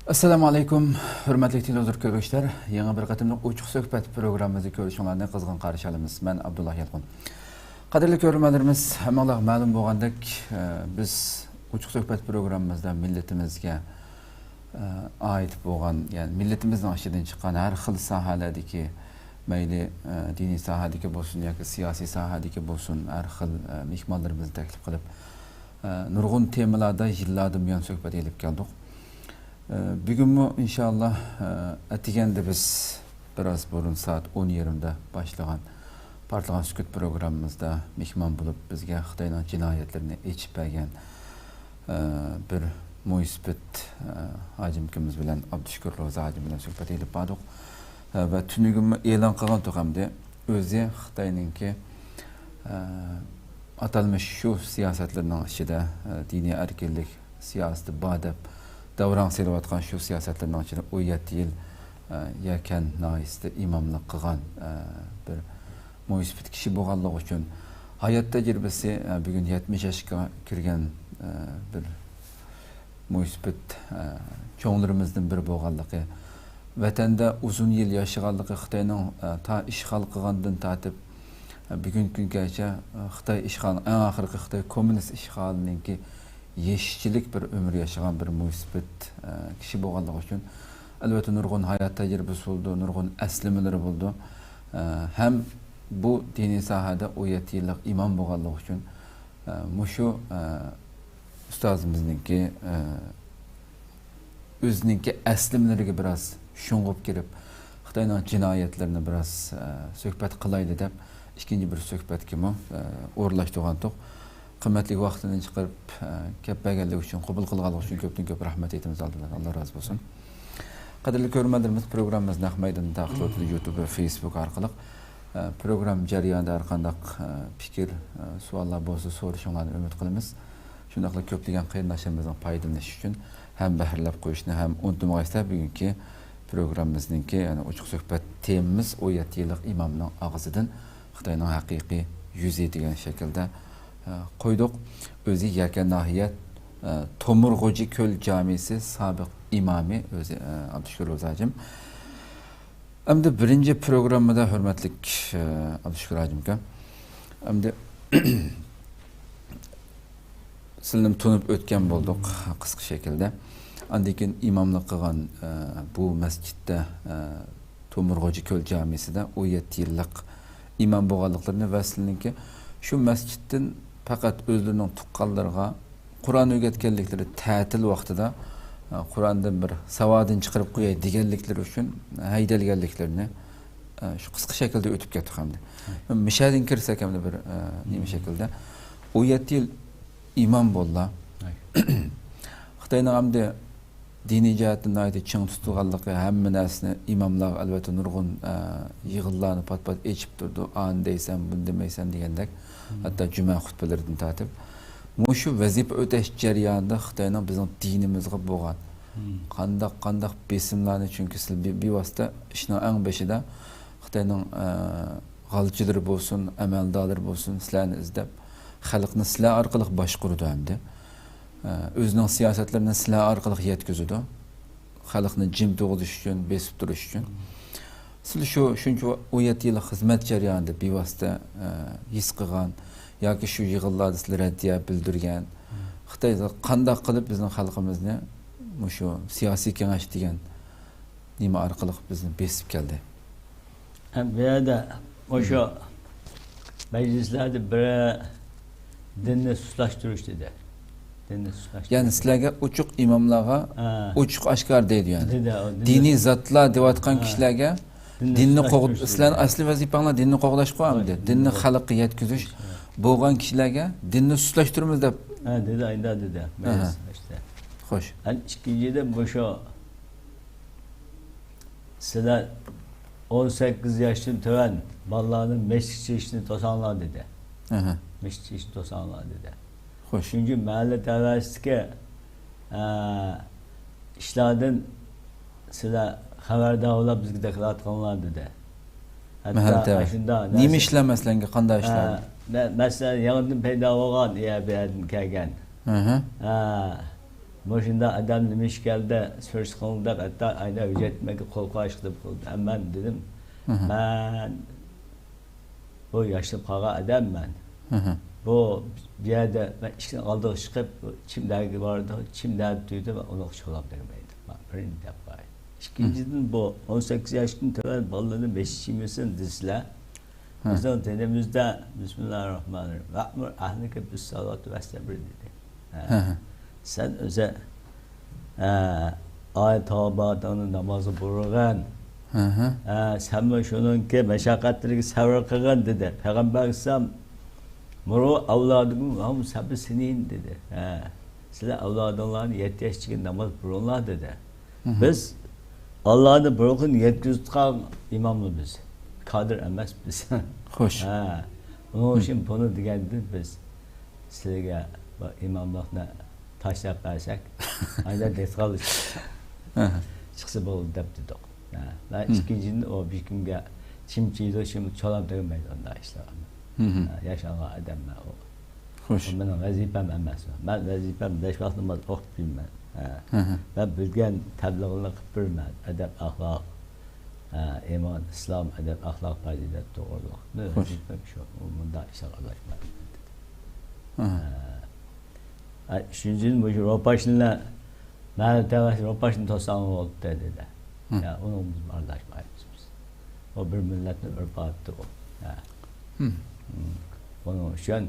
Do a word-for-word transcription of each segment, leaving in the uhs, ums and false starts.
ئەسسالامۇ ئەلەيكۇم، ھۆرمەتلىك تېلېۋىزور كۆرگۈچىلەر. يېڭى بىر قېتىملىق ئوچۇق سۆھبەت پروگراممىمىزدا كۆرۈشۈڭلارنى قىزغىن قارشى ئالىمىز. مەن ئابدۇللا يالقۇن. قەدىرلىك كۆرۈرمەنلىرىمىز، ھەممىڭلارغا مەلۇم بولغاندەك، ئە، بىز ئوچۇق سۆھبەت پروگراممىمىزدا مىللىتىمىزگە، ئە، ئائىت بولغان، يەنى مىللىتىمىزنىڭ ئىچىدىن چىققان ھەر خىل ساھەلەردىكى، مەيلى، ئە، دىنىي ساھەدىكى بولسۇن ياكى سىياسىي ساھەدىكى بولسۇن، ھەر خىل، ئە، مېھمانلىرىمىزنى تەكلىپ قىلىپ، ئە، نۇرغۇن تېمىلاردا يىللاردىن بۇيان سۆھبەت ئېلىپ كەلدۇق. ئە، بۈگۈنمۇ ئىنشائاللا، ئە، ئەتىگەندە بىز بىراز بۇرۇن سائەت ئون يېرىمدا باشلىغان پارتلىغان سۈكۈت پروگراممىمىزدا مېھمان بولۇپ، بىزگە خىتاينىڭ جىنايەتلىرىنى ئېچىپ بەرگەن، ئە، بىر مويسىپىت، ئە، ھاجىمكىمىز بىلەن، ئابدۇشۈكۈر روزا ھاجىم بىلەن سۆھبەت ئېلىپ باردۇق. ئە، ۋە تۈنۈگۈنمۇ ئېلان قىلغانتۇق ئەمدى. ئۆزى خىتاينىڭكى، ئە، ئاتالمىش شۇ سىياسەتلىرىنىڭ ئىچىدە، ئە، دىنىي ئەركىنلىك سىياسىتى بار دەپ داۋراڭ سېلىۋاتقان شۇ سىياسەتلىرىنىڭ ئىچىدە ئون يەتتە يىل، ئە، يەكەن ناھىيەسىدە ئىماملىق قىلغان، ئە، بىر مويسىپىت كىشى بولغانلىقى ئۈچۈن، ھايات تەجرىبىسى، ئە، بۈگۈن يەتمىش ياشقا كىرگەن، ئە، بىر مويسىپىت، ئە، چوڭلىرىمىزدىن بىرى بولغانلىقى، ۋەتەندە ئۇزۇن يىل ياشىغانلىقى، خىتاينىڭ، ئە، تا ئىشغال قىلغاندىن تارتىپ، ئە، بۈگۈنكى كۈنگىچە، ئە، خىتاي ئىشغال، ئەڭ ئاخىرقى خىتاي كوممۇنىست ئىشغالىنىڭكى يېشىچىلىك بىر ئۆمۈر ياشىغان بىر مويسىپىت، ئە، كىشى بولغانلىقى ئۈچۈن، ئەلۋەتتە، نۇرغۇن ھايات تەجرىبىسى بولىدۇ، نۇرغۇن ئەسلىمىلىرى بولىدۇ. ئە، ھەم بۇ دىنىي ساھەدە ئون يەتتە يىللىق ئىمام بولغانلىقى ئۈچۈن، ئە، مۇشۇ، ئە، ئۇستازىمىزنىڭكى، ئە، ئۆزىنىڭكى ئەسلىمىلىرىگە بىراز شۇڭغۇپ كىرىپ، خىتاينىڭ جىنايەتلىرىنى بىراز، ئە، سۆھبەت قىلايلى دەپ، ئىككىنچى بىر سۆھبەتكىمۇ، ئە، ئورۇنلاشتۇرغانتۇق. قىممەتلىك ۋاقتىنى چىقىرىپ، ئە، كەپ بەرگەنلىكى ئۈچۈن، قوبۇل قىلغانلىقى ئۈچۈن كۆپتىن كۆپ رەھمەت ئېيتىمىز ئالدىدا. ئاللا رازى بولسۇن. قەدىرلىك كۆرۈرمەنلىرىمىز، پروگراممىمىز نەق مەيداندا تارقىتىلىۋاتىدۇ، يۇتۇب ۋە فېيسبۇك ئارقىلىق. ئە، پروگرامما جەريانىدا ھەر قانداق، ئە، پىكىر، ئە، سوئاللار بولسا سورىشىڭلارنى ئۈمىد قىلىمىز. شۇنداقلا كۆپلىگەن قېرىنداشلىرىمىزنىڭ پايدىلىنىشى ئۈچۈن ھەم بەھرىلەپ قويۇشنى ھەم ئۇنتۇمىغايسىلەر، بۈگۈنكى پروگراممىمىزنىڭكى، يەنى ئوچۇق سۆھبەت تېمىمىز ئون يەتتە يىللىق ئىمامنىڭ ئاغزىدىن خىتاينىڭ ھەقىقىي يۈزى دېگەن شەكىلدە، ئە، قويدۇق. ئۆزى يەكەن ناھىيە، ئە، تومۇرغوجا كۆل جامىسى سابىق ئىمامى ئۆزى، ئە، ئابدۇشۈكۈر روزا ھاجىم. ئەمدى بىرىنچى پروگراممىدا ھۆرمەتلىك، ئە، ئابدۇشۈكۈر ھاجىمكا، ئەمدى سىلىنى تونۇپ ئۆتكەن بولدۇق قىسقا شەكىلدە. ئاندىن كېيىن ئىماملىق قىلغان، ئە، بۇ مەسچىتتە، ئە، تومۇرغوجا كۆل جامىسىدا ئون يەتتە يىللىق ئىمام بولغانلىقلىرىنى ۋە سىلىنىڭكى شۇ مەسچىتتىن پەقەت ئۆزلىرىنىڭ تۇغقانلىرىغا قۇرئان ئۆگەتكەنلىكلىرى، تەتىل ۋاقتىدا، ئە، قۇرئاندىن بىر ساۋادىنى چىقىرىپ قوياي دېگەنلىكلىرى ئۈچۈن ھەيدەلگەنلىكلىرىنى، ئە، شۇ قىسقا شەكىلدە ئۆتۈپ كەتتۇق ئەمدى. مۇشەدىن كىرسەك ئەمدى بىر، ئە، نېمە شەكىلدە. ئون يەتتە يىل ئىمام بولدى. خىتاينىڭ ئەمدى دىنىي جەھەتتىن ناھايىتى چىڭ تۇتۇلغانلىقى، ھەممە نەرسىنى ئىماملارغا ئەلۋەتتە نۇرغۇن، ئە، يىغىنلارنى پات-پات ئېچىپ تۇرىدۇ، ئانى دەيسەن، بۇنى دېمەيسەن دېگەندەك. ھەتتا جۈمە خۇتبىلىرىدىن تارتىپ. مۇشۇ ۋەزىپە ئۆتەش جەريانىدا خىتاينىڭ بىزنىڭ دىنىمىزغا بولغان قانداق، قانداق بېسىملارنى، چۈنكى سىز بىۋاسىتە ئىشنىڭ ئەڭ بېشىدا خىتاينىڭ، ئە، غالچىلىرى بولسۇن، ئەمەلدارلىرى بولسۇن، سىلەرنى ئىزدەپ، خەلقنى سىلەر ئارقىلىق باشقۇرىدۇ ئەمدى. ئە، ئۆزىنىڭ سىياسەتلىرىنى سىلەر ئارقىلىق يەتكۈزىدۇ. خەلقنى جىم تۇرغۇزۇش ئۈچۈن، بېسىپ تۇرۇش ئۈچۈن. سىلەر شۇ شۇنچە ئون يەتتە يىللىق خىزمەت جەريانىدا بىۋاسىتە، ئە، ھېس قىلغان ياكى شۇ يىغىنلاردا سىلەر رەددىيە بىلدۈرگەن، خىتايغا قانداق قىلىپ بىزنىڭ خەلقىمىزنى مۇشۇ سىياسىي كېڭەش دېگەن نېمە ئارقىلىق بىزنى بېسىپ كەلدى؟ ھەم بۇ يەردە مۇشۇ مەجلىسلەردە بىرى دىننى سۇسلاشتۇرۇش دېدى. دىننى سۇسلاشتۇرۇش. يەنى سىلەرگە ئوچۇق ئىماملارغا ھە. ئوچۇق ئاشكارا دەيدۇ يەنى. دېدى، ئۇ دىننى دىنىي زاتلار دېۋاتقان ھە. كىشىلەرگە دىننى دىننى قوغ-، سۇسلاشتۇرۇش سىلەرنىڭ دېدى. ئەسلى ۋەزىپەڭلار دىننى قوغداشقۇ ئەمدى. ھە، دىننى دىننى خەلققە يەتكۈزۈش. ھە. بولغان كىشىلەرگە دىننى سۇسلاشتۇرىمىز دەپ. ھە، دېدى، ئايدا دېدى. ئەھە. مەجلىس ئىشتە. خوش. ئەن ئىككىنچىدىن مۇشۇ سىلەر ئون سەككىز ياشتىن تۆۋەن بالىلارنىڭ مەسچىتكە كىرىشىنى توساڭلار دېدى. ئەھە. مەسچىتكە كىرىشىنى توساڭلار دېدى. خوش. ئۈچىنچى، مەھەللە تەۋەسىدىكى، ئە، ئىشلاردىن سىلەر خەۋەردار بولاپ بىزگە دوكلات قىلىڭلار دېدى. ھەتتا مەھەللە تەۋەسى. ئاشۇنداق نېمە نەرسە ئىشلار مەسىلەن، قانداق ئىشلار؟ ئە، مە-، مەسىلەن، يېڭىدىن پەيدا بولغان يە بۇ يەردىن كەلگەن. ئەھە. ئە، مۇشۇنداق ئادەم نېمە ئىش كەلدى، سۈرۈشتە قىلىڭ دەپ، ھەتتا ئايدا ھۆججەت مەنگە قول قويۇشقا دەپ قىلدى. مەن دېدىم، مەن بۇ ياشىنىپ قالغان ئادەممەن. بۇ، بۇ يەردە مەن ئىشىكنىڭ ئالدىغا چىقىپ، چىملەرگە بارىدۇ، چىملەرنى تۈگىدى، مەن ئۇنىڭغا چولاپ بەرمەيدۇ. مەن بىرىنچى دەپ قوياي. ئىككىنچىدىن، بۇ ئون سەككىز ياشتىن تۆۋەن بالىلىرىنى بېشى چىمىسۇن دېسىلە، بىزنىڭ دىنىمىزدا، بىسمىللاھىررەھمانىررەھىم، ۋەئمۇر ئەھلىكە بىسسالاتى ۋەستەبىر دېدى. ھە. سەن ئۆزى، ھە، ئائىلە تاۋابىئاتىڭنى نامازغا بۇيرۇغىن. ھە، سەنمۇ شۇنىڭكى مەشەققەتلىرىگە سەۋر قىلغىن دېدى. پەيغەمبەر ئەلەيھىسسالام، مۇرۇ ئەۋلادىكۇم ۋەھۇم سەبئۇ سىنىن دېدى. ھە، سىلەر ئەۋلادىڭلارنى يەتتە ياشقىچە ناماز بۇيرۇڭلار دېدى. بىز ئاللانى بۇرۇنقىدىن يەتكۈزۈۋاتقان ئىماملار بىز. كادىر ئەمەس بىز. خوش. ھە. ئۇنىڭ ئۈچۈن بۇنى دېگەندىن بىز سىلەرگە بۇ ئىماملىقنى تاشلاپ بەرسەك، ئايدا دېتقال چىقسا بولدى دەپ دېدۇق. ھە. مەن ئىككىنچىدىن ئۇ بىر كىمگە چىم چىيىدۇ، چىم چولاپ دېگەن مەيداندا ئىشلەۋاتىمەن. ھە، ياشانغان ئادەممەن ئۇ. خوش. ئۇ مېنىڭ ۋەزىپەم ئەمەس. مەن ۋەزىپەم بەش ۋاق ناماز ئوقۇپ بېرىمەن. ھە. ھە، ھە. مەن بىلگەن تەبلىغنى قىلىپ بېرىمەن. ئەدەپ، ئەخلاق، ھە، ئىمان، ئىسلام، ئەدەپ، ئەخلاق، پەزىلەت توغرۇلۇق. مېنىڭ خوش. ۋەزىپەم شۇ. ئۇ مۇنداق ئىشلارغا ئارىلاشمايمەن. ھە. ھە. ھە، ئۈچىنچىدىن، مۇشۇ روپاشنىلار مەھەللە تەۋەسى روپاشنى توسساڭ بولدى دېدى. ھە. يا، ئۇنىڭ بىز ئارىلاشمايمىز بىز. ئۇ بىر مىللەتنىڭ ئۆرپ-ئادىتى ئۇ. ھە. ھىم. ھىم. ئۇنىڭ ئۈچۈن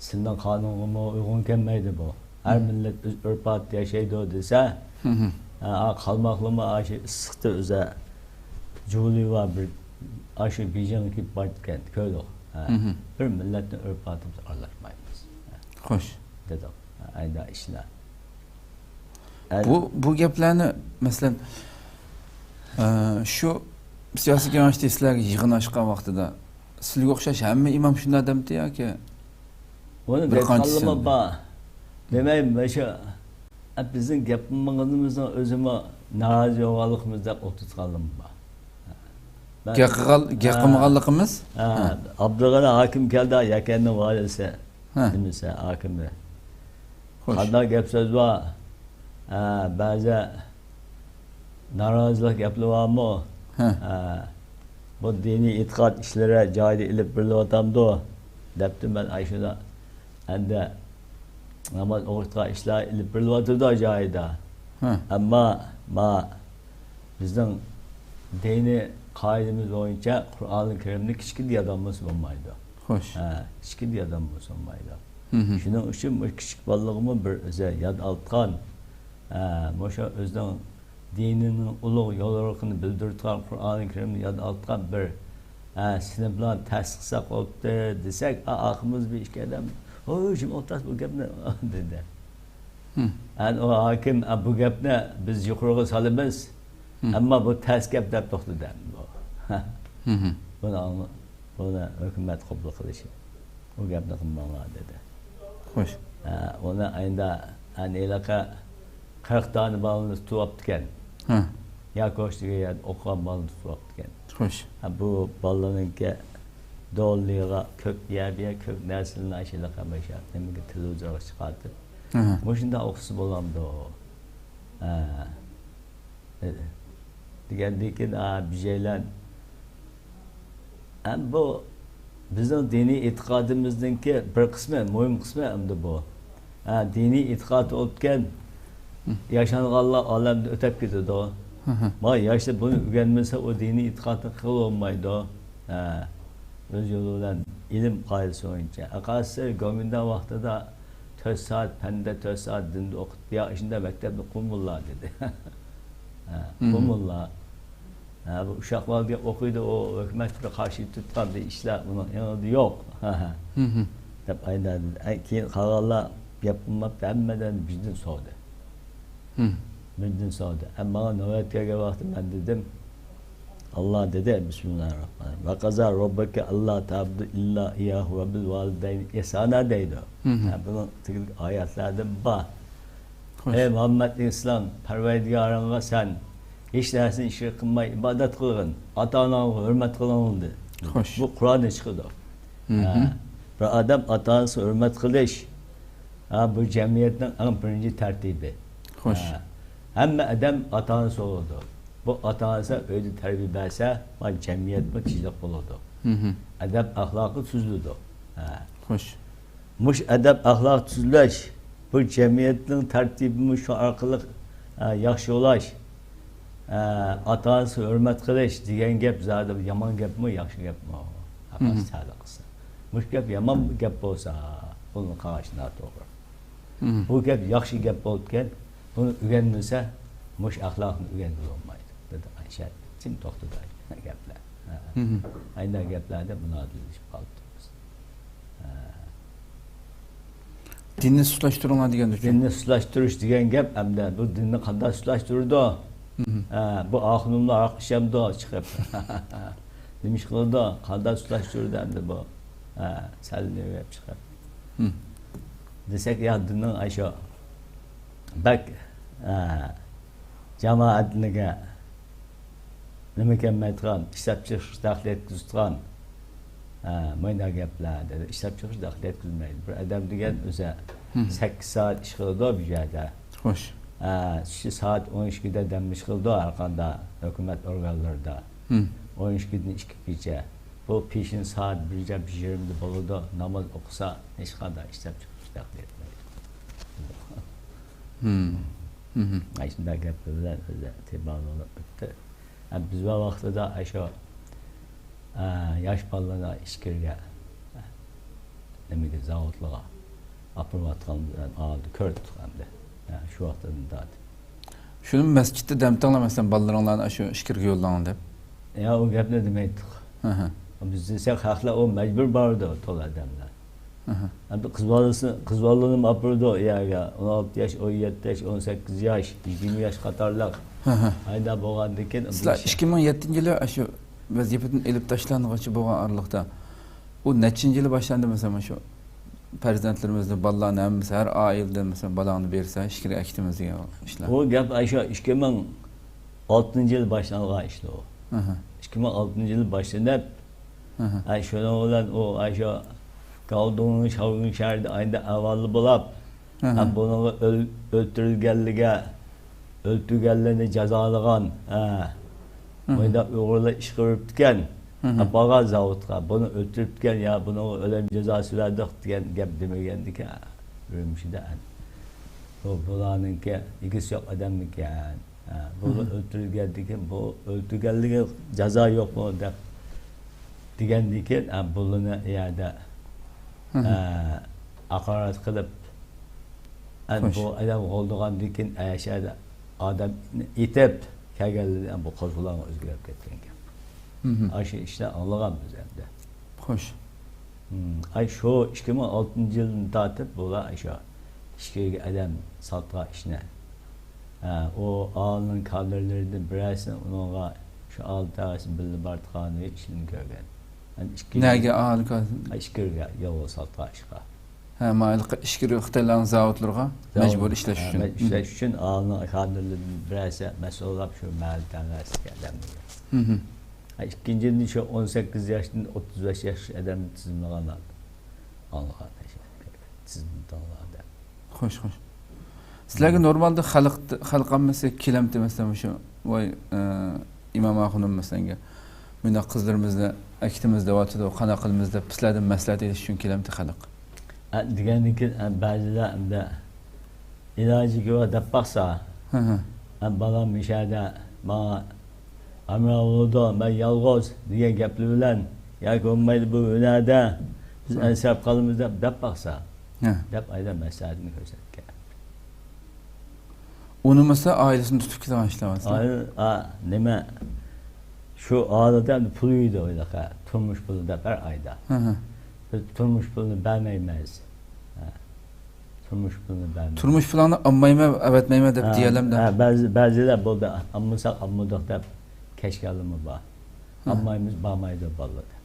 سىلىنىڭ قانۇنىغىمۇ ئۇيغۇن كەلمەيدۇ بۇ. ھەر مىللەت ئۆز ئۆرپ-ئادىتى ياشايدۇ دېسە، ھە، قالماقلىرىمۇ ئاشۇ ئىسسىقتا ئۆزى جۇلى بار بىر، ئاشۇ بېيجىڭغا كېلىپ بارىدىكەن، كۆردۇق. ھە. بىر مىللەتنىڭ ئۆرپ-ئادىتىگە ئارىلاشمايمىز. ھە. خوش. دېدۇق. ھە، ئەينى ئىشلار. ئەل- بۇ، بۇ گەپلەرنى، مەسىلەن، ئە، شۇ سىياسىي كېڭەشتە سىلەرگە يىغىن ئاچقان ۋاقتىدا سىلىگە ئوخشاش ھەممە ئىمام شۇنداق دەمتى ياكى ئۇنى بىر قانچىسى دەيدىغانلىرىمۇ بار. دېمەي، مۇشۇ، ئە، بىزنىڭ گەپ قىلمىغىنىمىزنىڭ ئۆزىمۇ نارازى بولغانلىقىمىز دەپ ئولتۇرغانلىرىمۇ بار. مەن گەپ قىلغان-، گەپ ھە. قىلمىغانلىقىمىز؟ ھە، ھە. ئابدۇغېنى ھاكىم كەلدى، يەكەننىڭ ۋالىسى. ھە. نېمىسى، ھاكىمى. خوش. قانداق گەپ سۆز بار؟ ھە، بەزى نارازىلىق گەپلەر بارمۇ؟ ھە. ھە، بۇ دىنىي ئېتىقاد ئىشلىرى جايىدا ئېلىپ بېرىلىۋاتامدۇ؟ دەپتۇ. مەن ئاشۇنداق ئەمدى ناماز ئوقۇتقان ئىشلار ئېلىپ بېرىلىۋاتىدۇ جايىدا. ھە. ئەمما ما بىزنىڭ دىنىي قائىدىمىز بويىچە قۇرئانى كەرىمنى كىچىكىدە يادلىمىسا بولمايدۇ. خوش. ھە، كىچىكىدە يادلىمىسا بولمايدۇ. ھىم. شۇنىڭ ئۈچۈن بۇ كىچىك بالىلىقىمۇ بىر ئۆزى ياد ئالتقان، ھە، مۇشۇ ئۆزىنىڭ دىنىنىڭ ئۇلۇغ يولرىقىنى بىلدۈرىدىغان قۇرئانى كەرىمنى ياد ئالتقان بىر، ھە، سىنىپلار تەسىس قىلساق بولۇپتۇ دېسەك، ئا-، ئارقىمىزدا بىر ئىككى ئادەم، «ھوي، جىم ئولتۇرسا بۇ گەپنى» دېدى. ھىم. ئەنە ئۇ ھاكىم، «ئا، بۇ گەپنى بىز يۇقىرىغا سالىمىز، ھىم. ئەمما بۇ تەس گەپ» دەپ توختىدى ئەمدى بۇ. ھىم، ھىم. بۇنى ئاڭلا-، بۇنى ھۆكۈمەت قوبۇل قىلىشى. «ئۇ گەپنى قىلماڭلار» دېدى. خوش. ھە، ئۇنى ئەينىدە، ئەنە ھېلىقى قىرىق دانە بالىنى تۇتۇۋاپتىكەن. ھە. ياكوش دېگەن يەردە ئوقۇغان بالىنى تۇتۇۋاپتىكەن. خوش. ھە، بۇ بالىنىڭكى دوللىغا كۆك يەر، بۇ يەر كۆك نەرسىلەرنى ئاشۇنداق ھەمىشە نېمىگە، تېلېۋىزورغا چىقارتىپ، ھە. مۇشۇنداق ئوقۇسا بولامدۇ؟ ھە. دېدى. دېگەندىن كېيىن، ئا، بىژەيلەن، ئەمدى بۇ بىزنىڭ دىنىي ئېتىقادىمىزنىڭكى بىر قىسمى، مۇھىم قىسمى ئەمدى بۇ. ھە، دىنىي ئېتىقاد ئۆتكەن، ياشانغانلار ئالەمدىن ئۆتەپ كېتىدۇ. ما ياشلار بۇنى ئۆگەنمىسە، ئۇ دىنىي ئېتىقادنى قىلىپ بولمايدۇ. ھە، ئۆز يولى بىلەن ئىلىم قائىدىسى بويىچە. ئەقەلسىز گومىنداڭ ۋاقتىدا تۆت سائەت پەندە، تۆت سائەت دىندا ئوقۇتتى. يا، ئىشىندە مەكتەپنى قۇمۇللا دېدى. ھە، قۇمۇللا. ھە، بۇ ئۇششاقلار دېگەن ئوقۇيدۇ، ئۇ ھۆكۈمەتكە قارشى تۇرىدىغان بىر ئىشلار ئۇنىڭ ئېڭىدا يوق. دەپ ئايدا دېدى. ئەي، كېيىن قالغانلار گەپ قىلماپتۇ، ھەممىدىن بىزدىن سورىدى. بىزدىن سورىدى. ئەمما ماڭا نۆۋەت كەلگەن ۋاقىتتا مەن دېدىم، ئاللا دېدى، بىسمىللاھىررەھمانىررەھىم. ۋە قەزا رەببۇكە ئەللا تەئبۇدۇ ئىللا ئىيياھۇ ۋە بىل ۋالىدەينى ئىھسانا دەيدۇ. ھە، بۇنىڭ تېگىدىكى ئايەتلەردىن بار. خوش. ئەي مۇھەممەد ئەلەيھىسسالام، پەرۋەردىگارىڭغا سەن ھېچ نەرسىنى شېرىك قىلماي ئىبادەت قىلغىن، ئاتا-ئاناڭغا ھۆرمەت قىلىڭ دېدى. خوش. بۇ قۇرئاندىن چىقىدۇ. ھە، بىر ئادەم ئاتا-ئانىسىغا ھۆرمەت قىلىش، ھە، بۇ جەمئىيەتنىڭ ئەڭ بىرىنچى تەرتىپى. خوش. ھە. ھەممە ئادەم ئاتا-ئانىسى بولىدۇ. بۇ ئاتا-ئانىسى ئۆيدە تەربىيە بەرسە، ما جەمئىيەتمۇ تىنچلىق بولىدۇ. مھم. ئەدەپ ئەخلاقى تۈزۈلىدۇ. ھە. خوش. مۇشۇ ئەدەپ ئەخلاق تۈزۈلۈش، بۇ جەمئىيەتنىڭ تەرتىپىمۇ شۇ ئارقىلىق، ئە، ياخشى بولاش، ئە، ئاتا-ئانىسىغا ھۆرمەت قىلىش دېگەن گەپ زادى يامان گەپمۇ، ياخشى گەپمۇ؟ مھم. ھەققىنى سەل قىلسا. مۇشۇ گەپ يامان گەپ بولسا، بۇنى قاراش ناتوغرا. مھم. بۇ گەپ ياخشى گەپ بولىدىكەن، بۇنى ئۆگەنمىسە، مۇشۇ ئەخلاقنى ئۆگەنگىلى بولمايدۇ، دېدى ئايشە. جىم توختىدى ئايشە گەپلەر. ھە. مھم. ئاينا گەپلەردە مۇنازىرىلىشىپ قالدۇق بىز. ھە. دىننى سۇسلاشتۇرۇڭلار دېگەن ئۈچۈن. دىننى سۇسلاشتۇرۇش دېگەن گەپ ئەمدى بۇ دىننى قانداق سۇسلاشتۇرىدۇ؟ مھم. ھە، بۇ ئاخۇنۇملار ھاراق ئىچەمدۇ چىقىپ؟ نېمە ئىش قىلىدۇ؟ قانداق سۇسلاشتۇرىدۇ ئەمدى بۇ؟ ھە، سەل نېمە گەپ چىقىپ. مھم. دېسەك، يا دىننىڭ ئاشۇ بەك، ھە، جامائەتنىڭكى نېمە كەلمەيدىغان، ئىشلەپچىقىرىش دەخلى يەتكۈزىدىغان، ھە، ماينا گەپلەر، دېدى. ئىشلەپچىقىرىش دەخلى يەتكۈزمەيدۇ. بىر ئادەم دېگەن ئۆزى مھم. سەككىز سائەت ئىش قىلىدۇ بۇ يەردە. خوش. ھە، چۈشى سائەت ئون ئىككىدە دەم ئىش قىلىدۇ ھەر قانداق ھۆكۈمەت ئورگانلىرىدا. مھم. ئون ئىككىدىن ئىككىگىچە. بۇ پېشىن سائەت بىردە، بىر يېرىمدە بولىدۇ. ناماز ئوقۇسا، ھېچقانداق ئىشلەپچىقىرىش دەخلى يەتمەيدۇ. مھم. مھم. ئاشۇنداق گەپلەر بىلەن ئۆزى تېما بولۇپ ئۆتتى. ھەم بىز بار ۋاقتىدا ئاشۇ، ئە، ياش بالىلارنى ئىچكىرىگە، نېمىگە، زاۋۇتلارغا ئاپىرىۋاتقانلىرىنى ئالدى كۆردۇق ئەمدى. ھە، شۇ ۋاقىتتىن تارتىپ. شۇنى مەسچىتتە دەمتىڭلار، مەسىلەن، بالىلىرىڭلارنى ئاشۇ ئىچكىرىگە يوللاڭ دەپ. يا، ئۇ گەپنى دېمەيتتۇق. ھە، ھە. بىز دېسەك، خەقلەر ئۇ مەجبۇر بارىدۇ، تولا ئادەملەر. ئەمدى قىز بالىسى، قىز بالىنىمۇ ئاپىرىدۇ ئۇ يەرگە. ئون ئالتە ياش، ئون يەتتە ياش، ئون سەككىز ياش، يىگىرمە ياش قاتارلىق. ئايدا بولغاندىن كېيىن سىلەر ئىككى مىڭ يەتتىنچى يىلى شۇ ۋەزىپىدىن ئېلىپ تاشلانغۇچە بولغان ئارىلىقتا، ئۇ نەچچىنچى يىلى باشلاندى، مەسىلەن، شۇ پەرزەنتلىرىمىزنى، بالىلارنى ھەممىسى، ھەر ئائىلىدىن، مەسىلەن، بالاڭنى بېرىسەن، ئىچكىرىگە ئەكىتىمىز دېگەن ئىشلار؟ ئۇ گەپ ئاشۇ ئىككى مىڭ ئالتىنچى يىلى باشلانغان ئىشلار ئۇ. ئىككى مىڭ ئالتىنچى يىلى باشلىنىپ، ئە، شۇنىڭ بىلەن ئۇ، ئاشۇ گاۋدۇڭنىڭ شاۋگۇن شەھىرىدە ئايدا ئەھۋالى بولاپ، ھەم بۇنىڭغا ئۆل-، ئۆلتۈرۈلگەنلىكى، ئۆلتۈرگەنلىرىنى جازالىغان، ھە، مۇنداق ئۇيغۇرلار ئىشقا بېرىپتىكەن، ھە، بارغان زاۋۇتقا، بۇنى ئۆلتۈرۈپتىكەن، يا بۇنىڭغا ئۆلۈم جازاسى بەردۇق دېگەن گەپ دېمىگەندىكەن، ئۈرۈمچىدە. بۇ، بۇلارنىڭكى ئىگىسى يوق ئادەممىكەن. ھە، بۇ ئۆلتۈرۈلگەندىكىن، بۇ ئۆلتۈرگەنلىكى جازا يوقمۇ دەپ دېگەندىكىن، ھە، بۇلىنى يەردە، ھە، ھاقارەت قىلىپ، ھە، بۇ ئادەم غولدىغاندىكىن، ئەشەدە ئادەمنى ئېتىپ كەلگەنلىرى، ھە، بۇ قوزغىلاڭغا ئۆزگىرىپ كەتكەنكەن. ئاشۇ ئىشنى ئاڭلىغان بىز ئەمدى. خوش. ئاي، شۇ ئىككى مىڭ ئالتىنچى يىلدىن تارتىپ بۇلار شۇ ئىچكىرىگە ئادەم سالتىغان ئىشنى. ھە، ئۇ ئالىنىڭ كادىرلىرىدىن بىرەرسى ئۇنىڭغا شۇ ئالىي تەۋەسى بىللە بارتىقانى ئىشىنى كۆرگەن. نەگە ئالىي كادىر؟ ئىچكىرىگە يالغۇز سالتىغان ئىشقا. ھە، ما ئىچكىرى خىتايلارنىڭ زاۋۇتلىرىغا مەجبۇر ئىشلەش ئۈچۈن. مەجبۇر ئىشلەش ئۈچۈن ئالىنىڭ كادىرلىرىدىن بىرەرسى مەسئۇللاپ شۇ مەھەللە تەڭرەسىدىكى ئادەملەرگە. ھە، ئىككىنچىدىن، شۇ ئون سەككىز ياشتىن ئوتتۇز بەش ياش ئادەمنى تىزىملىغان ئالىغان تىزىملىغان ئادەم. خوش، خوش. سىلەرگە نورمالدا خەلق، خەلق ئاممىسى كېلەمتى، مەسىلەن، مۇشۇ، ۋاي، ئە، ئىمام ئاخۇنۇم، مەسىلەنگە، مۇنداق قىزلىرىمىزنى ئەكىتىمىز دەۋاتىدۇ، قانداق قىلىمىز دەپ، سىلەردىن مەسلىھەت ئېلىش ئۈچۈن كېلەمتى خەلق؟ ئە، دېگەندىن كېيىن، ئە، بەزىلەر ئەمدى ئىلاجى بار دەپ باقسا، ھە، بالام مۇشەدە ماڭا ھەمراھ بولىدۇ، مەن يالغۇز دېگەن گەپلىرى بىلەن، ياكى بولمايدۇ بۇ ھۈنەردە، بىز ئەنسىرەپ قالىمىز دەپ، دەپ باقسا، دەپ ئايدا مەسلىھەتنى كۆرسەتكەن. ئۇنىمىسا ئائىلىسىنى تۇتۇپ كېتىدىغان ئىشلار بار. ئائىلە، ئا، نېمە، شۇ ئائىلىدە ئەمدى پۇل يەيدۇ، تۇرمۇش پۇلى دەپ ھەر ئايدا. بىز تۇرمۇش پۇلىنى بەرمەيمىز. ھە. تۇرمۇش پۇلىنى بەرمەيمىز. تۇرمۇش پۇلىڭنى ئالمايمەن، ئەۋەتمەيمەن دەپ دېيەلەمدۇ؟ ھە، بەزى، بەزىلەر بولدى، ئالمىساق ئالمىدۇق دەپ كەچكەنلىرىمۇ بار. ئالمايمىز، بارمايدۇ بالىلار دەپ.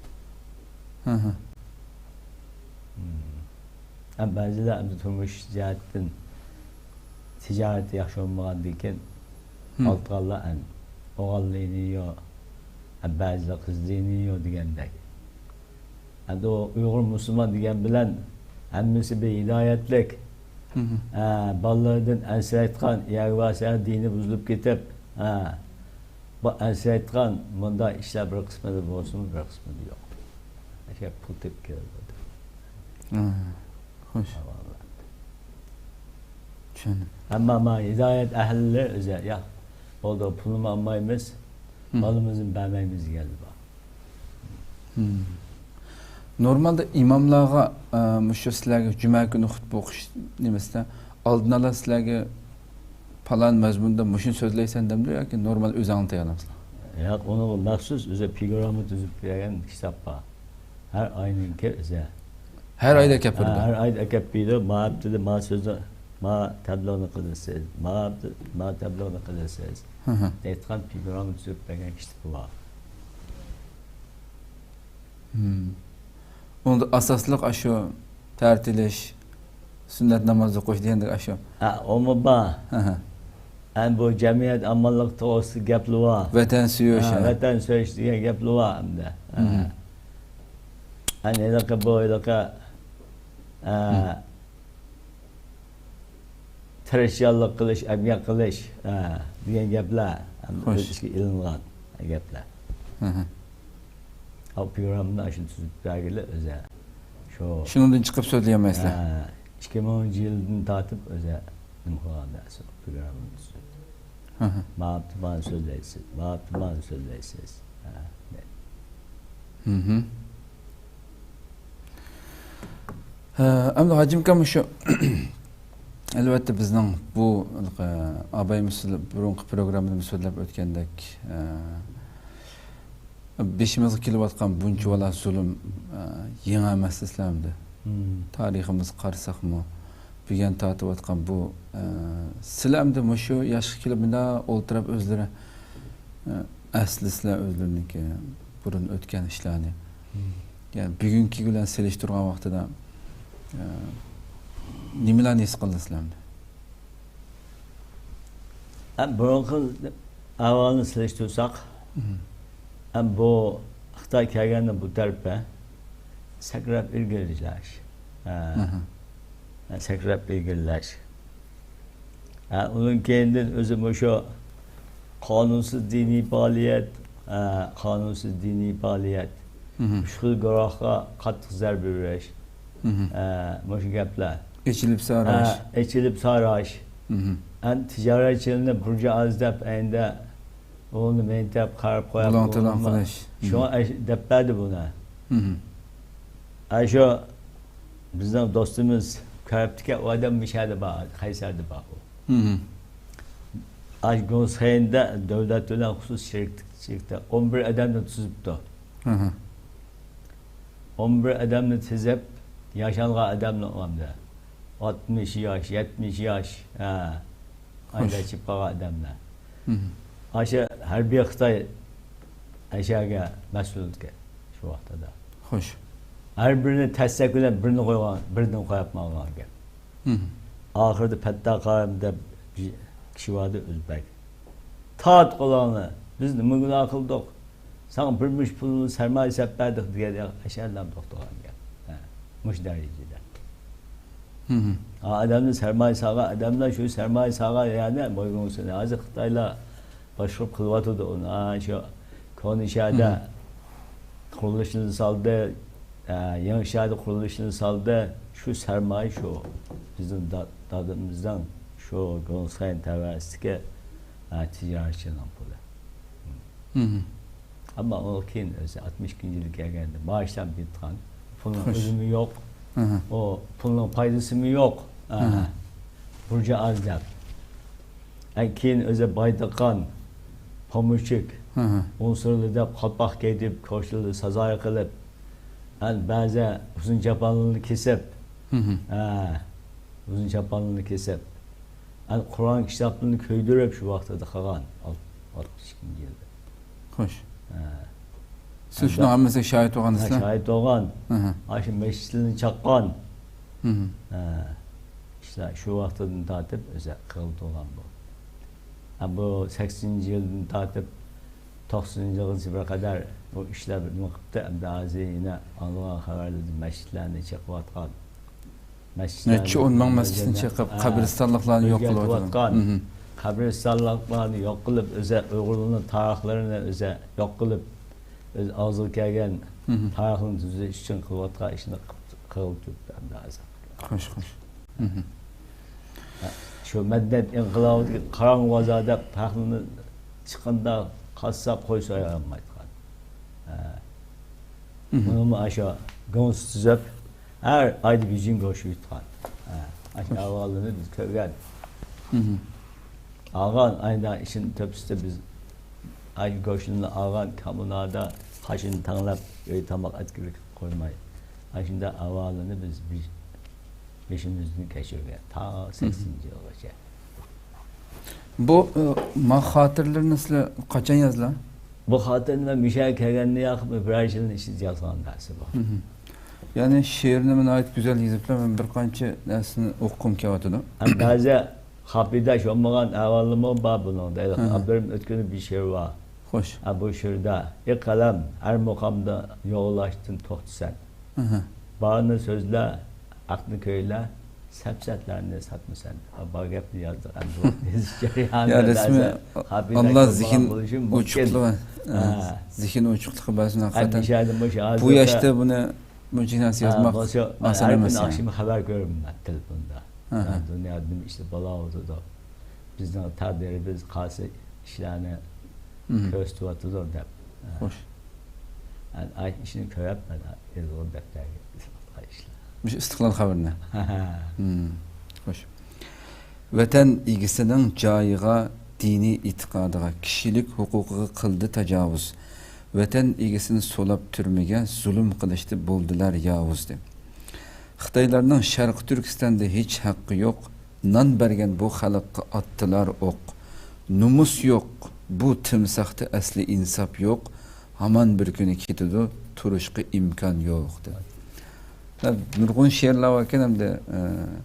ھە، بەزىلەر ئەمدى تۇرمۇش جەھەتتىن تىجارىتى ياخشى بولمىغاندىكىن ئالىدىغانلار ئەن ئوغۇللىرىنى يو، ھە، بەزىلەر قىزلىرىنى يو دېگەندەك. ئەمدى ئۇ ئۇيغۇر مۇسۇلمان دېگەن بىلەن ھەممىسى بىر ھىدايەتلىك، ھە، بالىلىرىدىن ئەنسىرەيدىغان يەرگە بارسا دىنى بۇزۇلۇپ كېتىپ، ھە، بۇ ئەنسىرەيدىغان مۇنداق ئىشلار بىر قىسمىدا بولسىمۇ، بىر قىسمىدا يوق. ئەشە پۇل تېپىپ كېلىدۇ. ھە، خوش. چۈشەندىم. ئەمما ما ھىدايەت ئەھلىلىرى ئۆزى، ياق، بولدى، پۇلنىمۇ ئالمايمىز، بالىمىزنى بەرمەيمىز دېگەنلەر بار. نورمالدا ئىماملارغا، ئە، مۇشۇ سىلەرگە جۈمە كۈنى خۇتبە ئوقۇش نېمىسىدە ئالدىن ئالا سىلەرگە پالان مەزمۇندا مۇشۇنى سۆزلەيسەن دەمدۇ ياكى نورمال ئۆزۈڭلار تەييارلامسىلەر؟ ياق، ئۇنىڭغا مەخسۇس ئۆزى پروگرامما تۈزۈپ بەرگەن كىتاب بار. ھەر ئاينىڭكى ئۆزى. ھەر ئايدا ئەكەپ بېرىدۇ؟ ھە، ھەر ئايدا ئەكەپ بېرىدۇ. ما ھەپتىدە ما سۆزنى، ما تەبلىغنى قىلىسىز، ما ھەپتە-، ما تەبلىغنى قىلىسىز. دەيدىغان پروگرامما تۈزۈپ بەرگەن كىتابى بار. ئۇنىڭدا ئاساسلىق ئاشۇ تەرىتىلىش، سۈننەت ناماز ئوقۇش دېگەندەك ئاشۇ. ھە، ئۇمۇ بار. ئەمدى بۇ جەمئىيەت ئامانلىقى توغرىسىدا گەپلىرى بار. ۋەتەن سۆيۈش، ھە، ھە. ۋەتەن سۆيۈش دېگەن گەپلىرى بار ئەمدى. ھە. ئەمدى ھېلىقى بۇ ھېلىقى، ھە، تىرىشچانلىق قىلىش، ئەمگەك قىلىش، ھە، دېگەن گەپلەر ئەمدى خوش. ئۆز ئىچىگە ئېلىنغان گەپلەر. ئاپىرامنى ئاشۇ تۈزۈپ بەرگىلى ئۆزى. شۇ شۇنىڭدىن چىقىپ سۆزلىيەلمەيسىلەر. ھە، ئىككى مىڭىنچى يىلدىن تارتىپ ئۆزى نېمە قىلغاندا ئاشۇ پروگراممىنى تۈزۈپ. ماۋۇ تېمانى سۆزلەيسىز، ماۋۇ تېمانى سۆزلەيسىز. ھە، دەيدۇ. ھە، ئەمدى ھاجىمكام شۇ ئەلۋەتتە، بىزنىڭ بۇ، ئە، ئابايمىز بۇرۇنقى پروگراممىدا سۆزلەپ ئۆتكەندەك، ئە، بېشىمىزغا كېلىۋاتقان بۇنچىۋالا زۇلۇم، ئە، يېڭى ئەمەس ئىسلامدا. تارىخىمىزغا قارىساقمۇ، بۈگۈن تارتىۋاتقان بۇ، ئە، سىلەر ئەمدى مۇشۇ ياشقا كېلىپ مۇنداق ئولتۇرۇپ ئۆزلىرى، ئە، ئەسلىسىلەر ئۆزلىرىنىڭكى بۇرۇن ئۆتكەن ئىشلارنى. يەنى بۈگۈنكى بىلەن سېلىشتۇرغان ۋاقتىدا، ئە، نېمىلەرنى ھېس قىلدى سىلەر؟ ھەم بۇرۇنقى ئەھۋالنى سېلىشتۇرساق، ھەم بۇ خىتاي كەلگەندىن بۇ تەرەپكە سەكرەپ ئىلگىرىلەش. ھە. سەكرەپ ئىلگىرىلەش. ھە، ئۇنىڭ كەينىدىن ئۆزى مۇشۇ قانۇنسىز دىنىي پائالىيەت، ھە، قانۇنسىز دىنىي پائالىيەت. مۇشۇ خىل گۇرۇھقا قاتتىق زەربە بېرىش. ھە، مۇشۇ گەپلەر. ئېچىلىپ ساراش. ھە، ئېچىلىپ ساراش. ئەمدى تىجارەتچىلەرنى بۇرجۇئازى دەپ ئەينىدە ئۇنى مېنى دەپ قاراپ قويۇپ، بۇلاڭ تىلاڭ قىلىش. شۇڭا ئەش-، دەپ بەردى بۇنى. ئەشۇ بىزنىڭ دوستىمىز كۆرۈپتىكەن، ئۇ ئادەم مىشەدە بار، قەيسەردە بار ئۇ. ئاش گۇنسخېيندا دۆلەت بىلەن خۇسۇسىي شېرىكلىك، شېرىكلىك ئون بىر ئادەمدىن تۈزۈپتۇ. ئون بىر ئادەمنى تىزىپ، ياشانغان ئادەمنى ئۇلامدا. ئاتمىش ياش، يەتمىش ياش، ھە. ئايدا چىقىپ قالغان ئادەملەر. ئاشۇ ھەربىي خىتاي ئەشەگە مەسئۇل ئىكەن شۇ ۋاقتىدا. خوش. ھەر بىرىنى تەستەك بىلەن بىرنى قويغان، بىردىن قويۇپ ماڭغان گەپ. ئاخىرىدا پەتتا قارىم دەپ بىر كىشى بارىدى، ئۆزبەك. تارت قولۇڭنى، بىز نېمە گۇناھ قىلدۇق؟ ساڭا بىر مۇشت پۇلنى سەرمايە سېلىپ بەردۇق دېگەن ئەشەدە توختىغان گەپ. ھە، مۇشۇ دەرىجىدە. ھە، ئادەمنى سەرمايە سالغان ئادەملەر شۇ سەرمايە سالغان يەردە مويغۇڭسىنى. ھازىر خىتايلار باشقۇرۇپ قىلىۋاتىدۇ ئۇنى. ھە، شۇ كونا شەھەردە قۇرۇلۇشىنى سالدى، ئە، يېڭى شەھەردە قۇرۇلۇشىنى سالدى. شۇ سەرمايە شۇ. بىزنىڭ دا-، دادىمىزنىڭ شۇ گۇنسخېن تەۋەسىدىكى، ئە، تىجارەتچىنىڭ پۇلى. ئەمما ئۇنىڭ كېيىن ئۆزى ئاتمىش ئىككىنچى يىلى كەلگەندە مائاشلار بېتىغان. پۇلنىڭ ئۈنۈمى يوق. ئۇ پۇلنىڭ پايدىسىمۇ يوق. ئە، بۇرجۇئاز دەپ. ئەن كېيىن ئۆزى بايدىقان، پومۇشچىك، ئۇنسۇرلى دەپ قالپاق كىيدۈرۈپ، كوچىلاردا سازايى قىلىپ، ئەن بەزى ئۇزۇن چاپانلىرىنى كېسىپ، ھە، ئۇزۇن چاپانلىرىنى كېسىپ، ئەن قۇرئان كىتابلىرىنى كۆيدۈرۈپ شۇ ۋاقتىدا قىلغان، ئاتمىش ئىككىنچى يىلدا. خوش. ھە. سىز شۇنىڭ ھەممىسىگە شاھىت بولغانسىز؟ ھە، شاھىت بولغان. ئاشۇ مەسچىتلەرنى چاققان. ھە. ئىشلار شۇ ۋاقتىدىن تارتىپ ئۆزى قىلىپ تۇرغان بۇ. ھە، بۇ سەكسىنىنچى يىلدىن تارتىپ توقسىنىنچى يىلغىچە بىر قەدەر بۇ ئىشلار نېمە قىپتۇ، ئەمدى ھازىر يەنە ئاڭلىغان خەۋەرلەردە مەسچىتلەرنى چېقىۋاتقان. مەسچىتلەرنى، نەچچە ئون مىڭ مەسچىتنى چېقىپ، ھە، قەبرىستانلىقلارنى يوق قىلىۋاتىدۇ. قىلىۋاتقان. مھم. قەبرىستانلىقلارنى يوق قىلىپ، ئۆزى ئۇيغۇرلارنىڭ تارىخلىرىنى ئۆزى يوق قىلىپ، ئۆز ئاغزىغا كەلگەن مھم. تارىخنى تۈزىتىش ئۈچۈن قىلىۋاتقان ئىشىنى قىلغىلى تۇرۇپتۇ ئەمدى ھازىر. خوش، خوش. مھم. شۇ مەدەنىيەت ئىنقىلابىدىكى قاراڭغۇ بازار دەپ تاخمىنى چىققاندا قاسساپ قوي سويالمايدىغان. ھە. مھم. ئۇنىمۇ ئاشۇ گوڭسى تۈزەپ، ھەر ئايدا بېيجىڭ گۆشى يۇتقان. ھە. ئاشۇ ئەھۋاللىرىنى بىز كۆرگەن. مھم. ئالغان ئايدا ئىشىنى تۆپىسىدە بىز ئاي گۆشىنى ئالغان كامۇنادا قاشىنى تەڭلەپ، ئۆي تاماق ئەتكۈزۈپ قويماي. ئاشۇنداق ئەھۋاللىرىنى بىز بېش-، بېشىمىزدىن كەچۈرگەن. تا سەكسىنىنچى يىلغىچە. بۇ، ئى، ما خاتىرىلىرىنى سىلەر قاچان يازدىلار؟ بۇ خاتىرىنى مەن مۇشۇ يەرگە كەلگەندىن ياقىن بىر ئاي يىلدىن ئىچىدە يازغان نەرسە بۇ. مھم. يەنى شېئىرنى ناھايىتى گۈزەل يېزىپلا، مەن بىر قانچە نەرسىنى ئوقۇغۇم كېلىۋاتىدۇ. ھەم بەزى خاپىداش بولمىغان ئەھۋاللىرىمۇ بار بۇنىڭدا. ھە. ئابدۇرېھىم ئۆتكۈننىڭ بىر شېئىرى بار. خوش. ھە، بۇ شېئىردا، ئى قەلەم، ھەر مۇقامدا يولداشتىن توختىسەن. ئەھە. بارنى سۆزلە، ھەقنى كۆيلە، سەپسەتىلەرنى ساتمىسەن. بار گەپنى يازدۇق، ئەمدى يېزىش جەريانىدا يا، رەسمىي بەزى خاپىداش ئاللا بولمىغان زېھىن بولۇشى مۇمكىن. ئوچۇقلۇقى، ھە. ھە، زېھىن ئوچۇقلۇقى بەرسۇن ھەقىقەتەن. ئەندىشەدە مۇشۇ بۇ ھازىردا ياشتا بۇنى بۇنچە نەرسە ھە، يازماق بولسا، ئاسان ھەر ئەمەس كۈنى يەنى. ئاخشىمى خەۋەر كۆرىمەن تېلېفوندا. ئەھە. دۇنيادا نېمە ئىشلار بولاۋاتىدۇ. بىزنىڭ تەقدىرىمىز قايسى ئىشلارنى مھم. كۆرسىتىۋاتىدۇ دەپ. خوش. ئەنە ئاشۇ ئىشنى كۆرۈپ مەن يازغان دەپتەرگە ئىسلام قايىشلار. مۇشۇ ئىستىقلال خەۋىرىنى. مم. خوش. ۋەتەن ئىگىسىنىڭ جايىغا دىنىي ئېتىقادىغا، كىشىلىك ھوقۇقىغا قىلدى تاجاۋۇز. ۋەتەن ئىگىسىنى سولاپ تۈرمىگە، زۇلۇم قىلىشتى بولدىلار ياۋۇز، دەپ. خىتايلارنىڭ شەرقىي تۈركىستاندا ھېچ ھەققى يوق. نان بەرگەن بۇ خەلققە ئاتتىلار ئوق. نومۇس يوق، بۇ تىمساھتا ئەسلى ئىنساپ يوق. ھامان بىر كۈنى كېتىدۇ، تۇرۇشقا ئىمكان يوق، دەپ. ھە، نۇرغۇن شېئىرلار باركەن ئەمدى، ئە،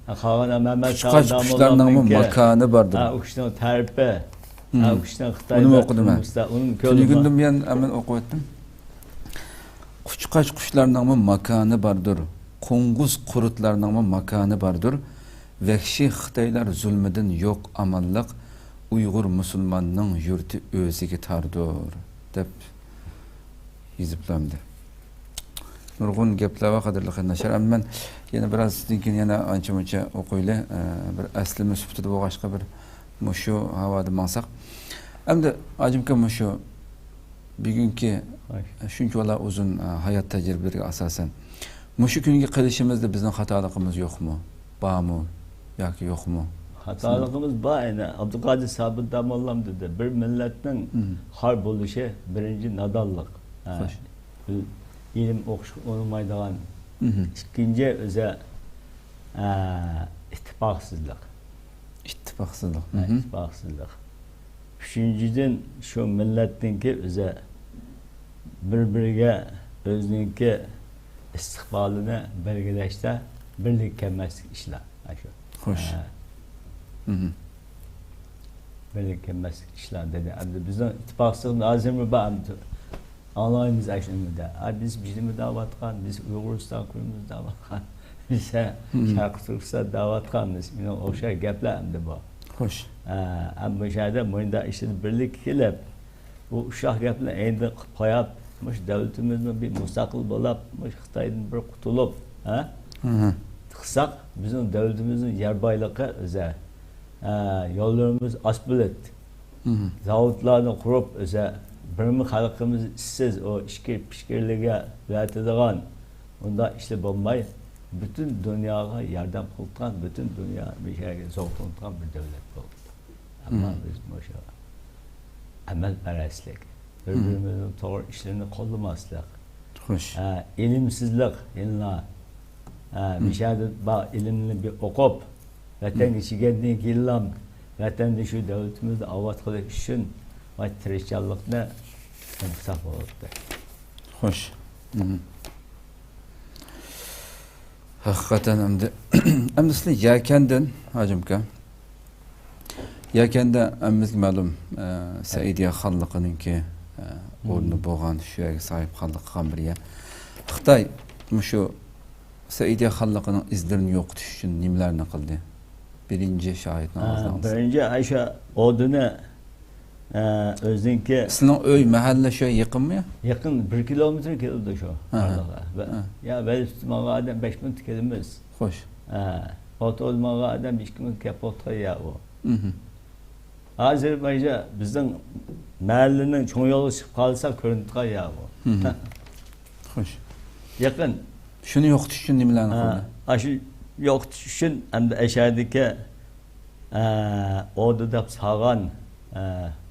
ھە، قالغان مەمەت قۇشقاچ قۇشلارنىڭمۇ ماكانى باردۇر. ھە، ئۇ كىشىنىڭ تەرىپى. ھە، ئۇ كىشىنىڭ خىتايدا ئۇنىمۇ ئوقۇدۇم مەن. تۇنجى كۈندىمۇ يەنە ئەمەن ئوقۇۋەتتىم. قۇشقاچ قۇشلارنىڭمۇ ماكانى باردۇر، قوڭغۇز قۇرتلارنىڭمۇ ماكانى باردۇر. ۋەھشىي خىتايلار زۇلمىدىن يوق ئامانلىق، ئۇيغۇر مۇسۇلماننىڭ يۇرتى ئۆزىگە تاردۇر، دەپ يېزىپلامدى. نۇرغۇن گەپلەر بار، قەدىرلىك قېرىنداشلار. ئەمما مەن يەنە بىر ئازدىن كېيىن يەنە ئانچە-مۇنچە ئوقۇيلى. ئە، بىر ئەسلىمە سۈپىتىدە بولغاچقا، بىر مۇشۇ ھاۋادا ماڭساق. ئەمدى ھاجىمكا مۇشۇ بۈگۈنكى شۇنچىۋالا ئۇزۇن، ئە، ھايات تەجرىبىلىرىگە ئاساسەن، مۇشۇ كۈنگە قېلىشىمىزدا بىزنىڭ خاتالىقىمىز يوقمۇ؟ بارمۇ ياكى يوقمۇ؟ خاتالىقىمىز بار، يەنە ئابدۇقادىر سابىت داموللام دېدى، بىر مىللەتنىڭ خار بولۇشى بىرىنچى نادانلىق. ھە. خوش. ئىلىم ئوقۇشقا ئۇنىمايدىغان. ئىككىنچى ئۆزى، ئە، ئىتتىپاقسىزلىق. ئىتتىپاقسىزلىق. ھە، ئىتتىپاقسىزلىق. ئۈچىنچىدىن، شۇ مىللەتنىڭكى ئۆزى بىر-بىرىگە ئۆزىنىڭكى ئىستىقبالىنى بەلگىلەشتە بىرلىككە كەلمەسلىك ئىشلار. ئاشۇ. خوش. ھە. بىرلىككە كەلمەسلىك ئىشلار دېدى. ئەمدى بىزنىڭ ئىتتىپاقسىزلىقىمىز ھازىرمۇ بار، ئەمدى ئاڭلايمىز ئاشۇنىمۇ دە. ئا، بىز بىزنىمۇ دەۋاتقان، بىز ئۇيغۇرىستان قۇرىمىز دەۋاتقان، بىز شەرقىي تۈركىستان دەۋاتقان، بىز مېنىڭ ئوخشاش گەپلەر ئەمدى بۇ. خوش. ھە، ئەمما بۇ يەردە مۇنداق ئىشلار بىرلىككە كېلىپ، بۇ ئۇششاق گەپنى ئەينىدىن قىلىپ قويۇپ، مۇشۇ دۆلىتىمىزنى بىر مۇستەقىل بولاپ، مۇشۇ خىتايدىن بىر قۇتۇلۇپ، ھە؟ قىلساق، بىزنىڭ دۆلىتىمىزنىڭ يەر بايلىقى ئۆزە، ھە، يوللىرىمىز ئاسفالت، زاۋۇتلارنى قۇرۇپ ئۆزە، بىرمۇ خەلقىمىز ئىشسىز، ئۇ ئىچكىرى پىشكىرىلىگە ئۆتىدىغان ئۇنداق ئىشلار بولماي، پۈتۈن دۇنياغا ياردەم قىلىدىغان، پۈتۈن دۇنيا بىر يەرگە زوقلىنىدىغان بىر دۆلەت بولدى. ئەمما بىز مۇشۇ ئەمەلپەرەسلىك، بىر-بىرىمىزنىڭ توغرا ئىشلىرىنى قوللىماسلىق، خوش. ھە، ئىلىمسىزلىق يەنىلا، ھە، مىشەدە بار ئىلىمنى بىر ئوقۇپ، ۋەتەنگە چىگەندىن كېيىنلا ۋەتەندە شۇ دۆلىتىمىزنى ئاۋات قىلىش ئۈچۈن تىرىشچانلىقنى قىلمىساق بولاتتى. خوش. ھەقىقەتەن ئەمدى، ئەمدى سىلەر يەكەندىن، ھاجىمكا. يەكەندە ھەممىمىزگە مەلۇم، ئە، سەئىدىيە خانلىقىنىڭكى، ئە، ئورنى بولغان، شۇ يەرگە ساھىبخانلىق قىلغان بىر يەر. خىتاي مۇشۇ سەئىدىيە خانلىقىنىڭ ئىزلىرىنى يوقىتىش ئۈچۈن نېمىلەرنى قىلدى؟ بىرىنچى شاھىتنىڭ ھە، ئاغزىدىن ئاڭلىساق. بىرىنچى ئاشۇ ئودىنى، ئە، ئۆزىنىڭكى سىلىنىڭ ئۆي، مەھەللە شۇ يېقىنمۇ يا؟ يېقىن، بىر كىلومېتىر كېلىدۇ شۇ ھە، ھە. ئارىلىقى. ۋە ھە. يا ۋېلىسىپىتتە ماڭغان ئادەم بەش مىنۇتتا كېلىمىز. خوش. ھە، ئاپتوبۇستا ماڭغان ئادەم ئىككى مىنۇت كەپ بولۇپ قالغان يا ئۇ. مھم. ھازىر مانا بىزنىڭ مەھەللىنىڭ چوڭ يولىغا چىقىپ قالسا كۆرۈنىدىغان يا بۇ. مھم. خوش. يېقىن. شۇنى يوقىتىش ئۈچۈن نېمىلەرنى ھە، قىلدى؟ ئاشۇ يوقىتىش ئۈچۈن ئەمدى ئەشەدىكى، ئە، ئودا دەپ سالغان، ئە،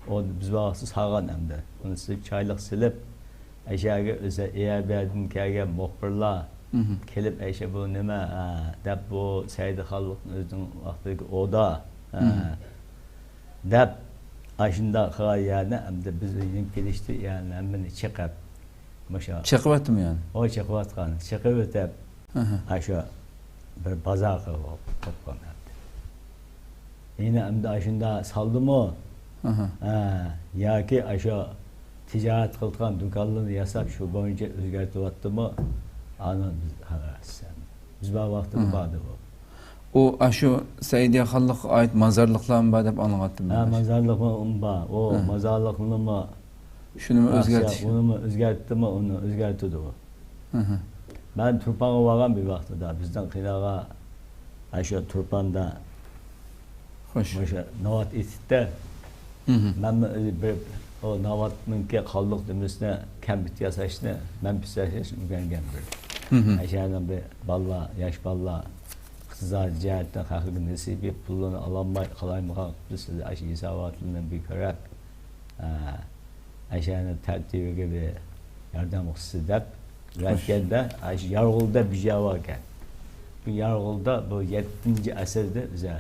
ئودا بىز ۋاقىتتا سالغان ئەمدى. ئۇنى سىلىپ، چايلىق سېلىپ، ئەشەگە ئۆزى ئەيەر بۇ يەردىن كەلگەن مۇخبىرلار مھم. كېلىپ، ئەشە بۇ نېمە، ئە، دەپ بۇ سەئىدى خانلىقنى ئۆزىنىڭ ۋاقتىدىكى ئودا، ئە، مھم. دەپ، ئاشۇنداق قىلغان يەرنى ئەمدى بىز يېنىپ كېلىشتى، يەنى ھەممىنى چېقىپ، مۇشۇ. چېقىۋەتتىمۇ يەنى؟ ئۇ چېقىۋەتكەن. چېقىۋېتىپ، ئەھە. ئاشۇ بىر بازار قىلىپ قويغان ئەمدى. يەنە ئەمدى ئاشۇنداق سالدىمۇ؟ ئەھە. ھە، ياكى ئاشۇ تىجارەت قىلىدىغان دۇكانلىرىنى ياساپ، شۇ بويىچە ئۆزگەرتىۋاتتىمۇ؟ ئانى بىز خەۋەرسىز ئەمدى. بىز بار ۋاقتىدا ئەھە. باردى بۇ. ئۇ ئاشۇ سەئىدىيە خانلىققا ئائىت مازارلىقلارمۇ بار دەپ ئاڭلىغانتىم ھە، مەن. مازارلىقمۇ بار. ئۇ ھە. مازارلىقنىمۇ شۇنىمۇ ئاسىيا ئۆزگەرتىش. ئۇنىمۇ ئۆزگەرتتىمۇ، ئۇنى ئۆزگەرتىدۇ ئۇ. ھە، ھە. مەن تۇرپانغا بارغان بىر ۋاقتىدا، بىزنىڭ قىناغا، ئاشۇ تۇرپاندا خوش. مۇشۇ ناۋات ئېتىتتى. مھم. مەنمۇ ئۆزى بېرىپ، ئۇ ناۋاتنىڭكى قالدۇق نېمىسىنى، كەمپۈت ياساشنى، مەمپۈت ياساشنى ئۆگەنگەن بىر. مھم. ئەشەنىڭ بىر بالىلار، ياش بالىلار ئىقتىسادىي جەھەتتىن خەقنىڭ نېسىپى پۇلىنى ئالالماي قالايمىقان قىپتۇ، سىز ئاشۇ ھېساباتلىرىنى بىر كۆرۈپ، ئە، ئەشەنى تەرتىپىگە بىر ياردەم قىلسىز دەپ خوش. ئۆتكەندە، ئاشۇ يارغولدا بىر جاي باركەن. بۇ يارغولدا بۇ يەتتىنچى ئەسىردە بىزە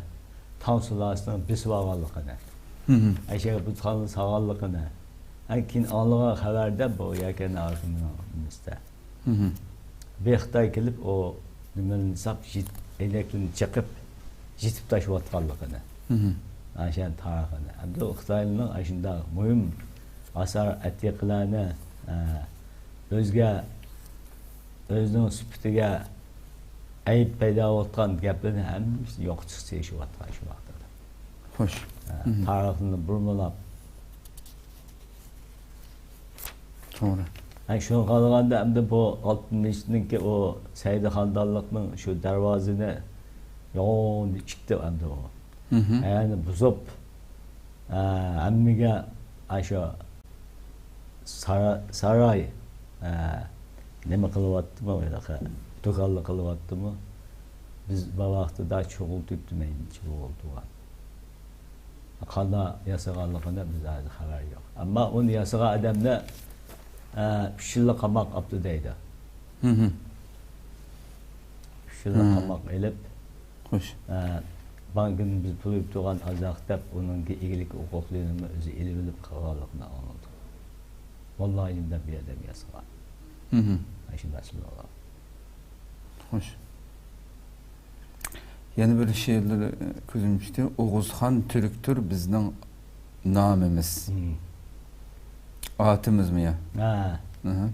تاڭ سۇلالىسىنىڭ بېسىۋالغانلىقىنى، مھم. ئەشەگە بۇتخانا سالغانلىقىنى، ئەن كېيىن ئاڭلىغان خەۋەردە بۇ يەكەن ھاكىمىنىڭ نېمىسىدە. مھم. بىر خىتاي كېلىپ، ئۇ نېمىنى ساپ، يىت-، ئەينەكلىرىنى چېقىپ، يىتىپ تاشلىۋاتقانلىقىنى. مھم. ئاشۇ تارىخىنى. ئەمدى ئۇ خىتايلارنىڭ ئاشۇنداق مۇھىم ئاسار ئەتىقىلەرنى، ئە، ئۆزگە، ئۆزىنىڭ سۈپىتىگە ئەيىب پەيدا بولۇۋاتقان گەپلىرىنى ھەممىسىنى يوقىتىشقا تىرىشىۋاتقان شۇ ۋاقىتتا. خوش. ئە، مھم. تارىخنى بۇرمىلاپ. توغرا. ھە، شۇنى قارىغاندا ئەمدى بۇ ئالتمىشنىڭكى ئۇ سەئىدى خاندانلىقنىڭ شۇ دەرۋازىنى يوغان ئىككى ئەمدى ئۇ. مھم. يەنى بۇزۇپ، ئە، ھەممىگە ئاشۇ سارا-، ساراي، ئە، نېمە قىلىۋاتتىمۇ، ھېلىقى دۇكانلىق قىلىۋاتتىمۇ؟ بىز بار ۋاقتىدا چۇغۇل تۈگۈتمەي، چۇغۇل تۇغان. قانداق ياسىغانلىقىنى بىز ھازىر خەۋەر يوق. ئەمما ئۇنى ياسىغان ئادەمنى، ئە، ئۈچ يىللىق قاماق ئاپتۇ دەيدۇ. مھم. ئۈچ يىللىق ھە. قاماق ئېلىپ، خوش. ئە، بانكىدىن بىز پۇل ئېلىپ تۇرغان ئازراق دەپ، ئۇنىڭكى ئىگىلىك ھوقۇقلىرىنىمۇ ئۆزى ئېلىۋېلىپ قالغانلىقىنى ئاڭلىدۇق. ۋاللاھى دەپ بىر ئادەم ياسىغان. مھم. ئاشۇنداق سىلىغا. خوش. يەنە بىر شېئىرلىرى كۆزۈمگە چۈشتى. ئوغۇزخان تۈركتۇر بىزنىڭ نامىمىز. مم. ئاتىمىزمۇ يا؟ ھە. ئىھى.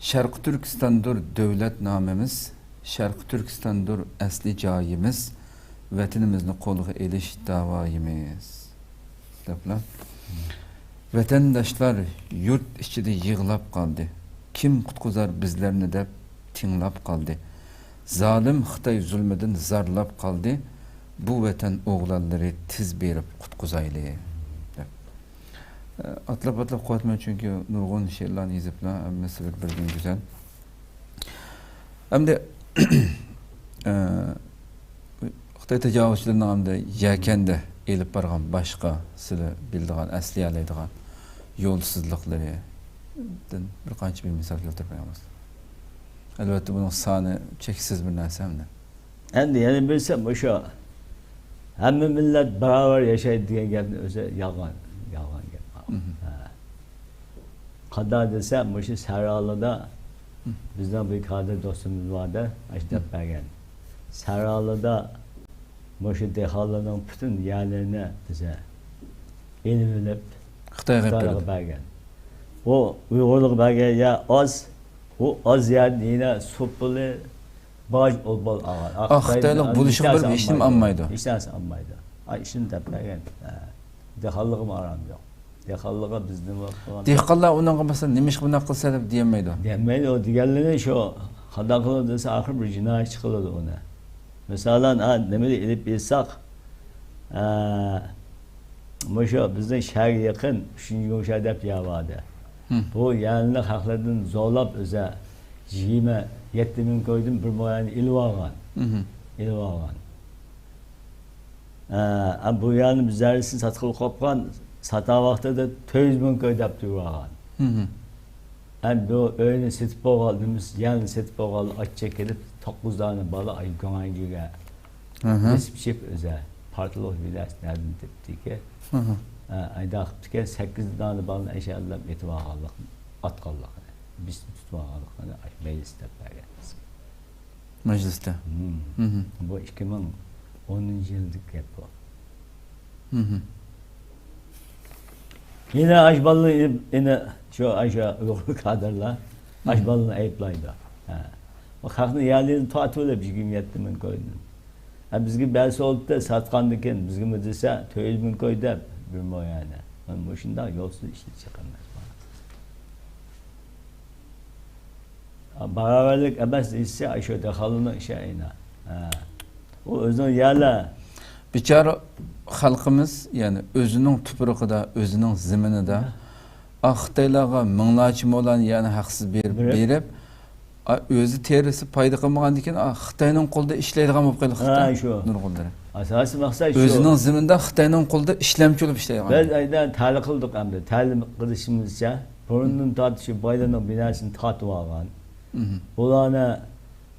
شەرقىي تۈركىستاندۇر دۆلەت نامىمىز، شەرقىي تۈركىستاندۇر ئەسلى جايىمىز، ۋەتىنىمىزنى قولغا ئېلىش داۋايىمىز. دەپلا. ۋەتەنداشلار يۇرت ئىچىدە يىغلاپ قالدى. كىم قۇتقۇزار بىزلەرنى دەپ تىڭلاپ قالدى. زالىم خىتاي زۇلمىدىن زارلاپ قالدى. بۇ ۋەتەن ئوغلانلىرى تېز بېرىپ قۇتقۇزايلى. دەپ. ئاتلاپ-ئاتلاپ قويۇۋاتىمەن، چۈنكى نۇرغۇن شېئىرلارنى يېزىپلا، ھەممىسى بىر-بىرىدىن گۈزەل. ئەمدى، ئە، خىتاي تاجاۋۇزچىلىرىنىڭ ئەمدى يەكەندە ئېلىپ بارغان باشقا سىلى بىلىدىغان، ئەسلىيەلەيدىغان يولسىزلىقلىرىدىن بىر قانچە بىر مىسال كەلتۈرۈپ بېرىڭىز. ئەلۋەتتە، بۇنىڭ سانى چەكسىز بىر نەرسە ئەمدى. ئەمدى يەنە بىرسى مۇشۇ، ھەممە مىللەت باراۋەر ياشايدۇ دېگەن گەپنى ئۆزى يالغان، يالغان گەپ. مم. ھە. قانداق دېسە، مۇشۇ سەھرالىدا مم. بىزنىڭ بىر كادىر دوستىمىز بار ئىدى، ئاشۇ دەپ مم. بەرگەن. سەھرالىدا مۇشۇ دېھقانلارنىڭ پۈتۈن يەرلىرىنى بىزگە ئېلىۋېلىپ، خىتايغا خىتايغا بەرگەن. ئۇ ئۇيغۇرلارغا بەرگەن يەر ئاز، ئۇ ئاز يەردىن يەنە سۇ پۇلى، باج ئوبال ئالغان. ئا، خىتايلىق بولۇشىغا بېرىپ ھېچنېمە ئالمايدۇ. ھېچ نەرسە ئالمايدۇ. ئا، ئىشىنى دەپ بەرگەن. ھە. دېھقانلىقىمۇ ئارام يوق. دېھقانلىققا بىز نېمە قىلغان؟ دېھقانلار ئۇنىڭغا، مەسىلەن، نېمىشقا بۇنداق قىلسا دەپ دېيەلمەيدۇ. دېيەلمەيدۇ. ئۇ دېگەنلىرىنى شۇ، قانداق قىلىدۇ دېسە، ئاخىر بىر جىنايەت چىقىلىدۇ ئۇنى. مىسالەن، ئا، نېمىدە ئېلىپ ئېيتساق، ئا، مۇشۇ بىزنىڭ شەھەرگە يېقىن ئۈچىنچى گۇڭشەن دەپ يەر بار ئىدى. ھىم. بۇ يەرنى خەقلەردىن زورلاپ ئۆزى يىگىرمە يەتتە مىڭ كويدىن بىر مو يەرنى ئېلىۋالغان. ھىم. ئېلىۋالغان. ئە، بۇ يەرنى بىز زەررىسىنى ساتقىلى قوپقان، ساتار ۋاقتىدا تۆت يۈز مىڭ كوي دەپ تۇرۇۋالغان. ھىم. ئەمدى بۇ ئۆينى سېتىپ بولغان، نېمىسى، يەرنى سېتىپ بولغان، ئاچچىق كېلىپ، توققۇز دانە بالا ئاي گۇاڭجۈگە ھىم. بېسىپ چىپ ئۆزە. پارتلوق بىناسى نەدىن تېپىپتىكەن؟ ھىم. ئە، ئايدا قىپتىكەن، سەككىز دانە بالىنى ئەشەلەپ ئېتىۋالغانلىق، ئاتقانلىقىنى، بىسنى تۇتۇۋالغانلىقىنى مەيلىس دەپ بەرگەن بىزگە. مەجلىستە. مم. مم. بۇ ئىككى مىڭ ئونىنچى يىلدىكى گەپ بۇ. مم. يەنە ئاش بالىنى، يەنە شۇ، ئاشۇ ئۇيغۇر كادىرلار ئاش بالىنى ئەيىبلەيدۇ. ھە. بۇ خەقنى يەرلىرىنى تارتىۋېلىپ يىگىرمە يەتتە مىڭ كويدىن. ھە، بىزگە بەرسە بولدى، ساتقاندىكىن بىزگىمۇ دېسە، تۆت يۈز مىڭ كوي دەپ بىر مو يەرنى. مانا مۇشۇنداق يولسىز ئىشلىتىش ئەمەس. باراۋەرلىك ئەمەس دېسە، ئاشۇ دېھقانلارنىڭ ئىشى ئەينە. ھە. ئۇ ئۆزىنىڭ يەرلەر. بىچارە خەلقىمىز، يەنى ئۆزىنىڭ تۇپرىقىدا، ئۆزىنىڭ زېمىنىدا، ھە. ئا، خىتايلارغا مىڭلارچە مولان يەرنى ھەقسىز بېرىپ، بېرىپ. بېرىپ، ئا، ئۆزى تېرىسى پايدا قىلمىغاندىن كېيىن، ئا، خىتاينىڭ قولىدا ئىشلەيدىغان بولۇپ قېلىدۇ خىتاي نۇرغۇنلىرى. ئاساسىي مەقسەت شۇ. ئۆزىنىڭ زېمىنىدا خىتاينىڭ قولىدا ئىشلەمچى بولۇپ ئىشلەيدىغان. بىز ئايدا تەلىپ قىلدۇق ئەمدى. تەلىپ قىلىشىمىزچە، بۇرۇندىن تارتىپ شۇ بايلارنىڭ بىناسىنى تارتىۋالغان. مم. بۇلارنى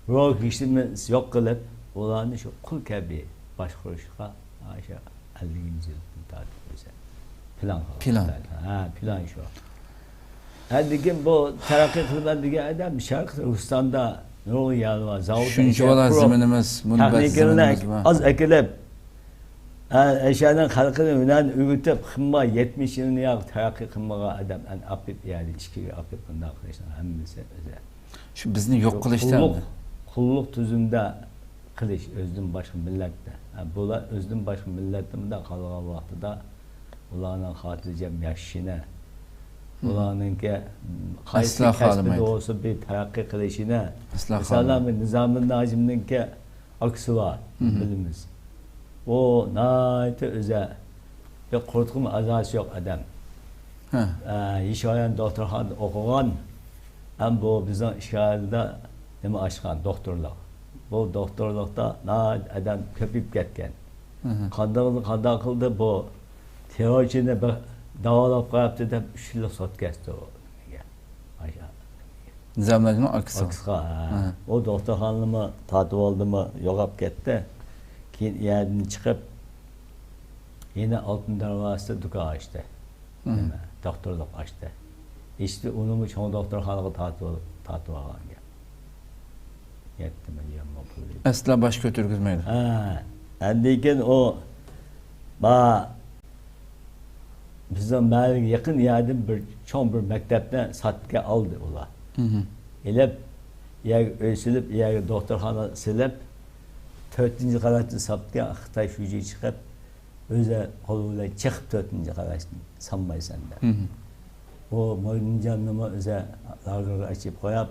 بىراۋ كىشىمىز يوق قىلىپ، ئۇلارنى شۇ قۇل كەبى باشقۇرۇشقا، ئاشۇ ئەللىكىنچى يىلدىن تارتىپ ئۆزى پىلان قىلغان. پىلان. ھە، پىلان شۇ. ھە، لېكىن بۇ تەرەققىي قىلىمەن دېگەن ئادەم شەرقىي رۇسلاندا نۇرغۇن يەرلەر بار، زاۋۇت، شۇنچە ئەشيا، بالا زېمىنىمىز، مۇنبەت زېمىنىمىز بار. تېخنىكىلارنى ئاز ئەكېلىپ، ھە، ئەشيانىڭ خەلقىنى ھۈنەرنى ئۆگىتىپ، قىمما يەتمىش يىلنى ياق تەرەققىي قىلمىغان ئادەم ئەن ئاپىپ يەردە ئىچكىرىگە ئاپىپ بۇنداق قىلىشنىڭ ھەممىسى ئۆزى. شۇ بىزنى يوق قىلىشتا قۇللۇق، ئەمدى. قۇللۇق تۈزۈمدە قىلىش، ئۆزىدىن باشقا مىللەتتە. ھە، بۇلار ئۆزىدىن باشقا مىللەتتە مۇنداق قالغان ۋاقتىدا، ئۇلارنىڭ خاتىرجەم ياشىشىنى، مم. ئۇلارنىڭكى، م، قايسى ئەسلا كەسپىدە خالىمايدۇ. بولسا بىر تەرەققىي قىلىشىنى، ئەسلا مىسالەن، خالىمايدۇ. نىزامىدىن ھاجىمنىڭكى ئاكىسى بار، مم. بىلىمىز. ئۇ ناھايىتى ئۆزى بىر قۇرۇتقىمۇ ئازاسى يوق ئادەم. ھە. ئە، يېشىۋايان دوختۇرخانىدا ئوقۇغان. ھەم بۇ بىزنىڭ ئىشغالدا نېمە ئاچقان، دوختۇرلۇق. بۇ دوختۇرلۇقتا ناھايىتى ئادەم كۆپىيىپ كەتكەن. ھە، ھە. قانداق، قانداق قىلدى بۇ تېررورچىنى بىر داۋالاپ قويۇپتۇ دەپ ئۈچ يىللىق سوت كەستى ئۇ نېمىگە. ئاشۇ نىزامىدىننىڭ ئاكىسىغا. ئاكىسىغا، ھە. ھە. ئۇ دوختۇرخانىنىمۇ تارتىۋالدىمۇ يوقاپ كەتتى. كېيىن ئۇ يەردىن چىقىپ، يەنە ئالتۇن دەرۋازىسىدا دۇكان ئاچتى. ھە. نېمە، دوختۇرلۇق ئاچتى. ئېچتى، ئۇنىمۇ چوڭ دوختۇرخانىغا تارتىۋالىپ، تارتىۋالغان گەپ. يەتتە مىليون مو پۇل. ئەسلا باش كۆتۈرگۈزمەيدۇ. ھە. ئاندىن كېيىن ئۇ، ما، بىزنىڭ مەھەللىگە يېقىن يەردىن بىر چوڭ بىر مەكتەپنى ساتقا ئالدى ئۇلار. مم. ئېلىپ، يەرگە ئۆي سېلىپ، يەرگە دوختۇرخانا سېلىپ، تۆتىنچى قەۋەتنى ساتقا خىتاي شۇجى چىقىپ، ئۆزى قولى بىلەن چېقىپ تۆتىنچى قەۋەتنى سالمايسەن دەپ. مم. ئۇ مۇئىنجاننىمۇ ئۆزى لاگېرغا ئېچىپ قويۇپ،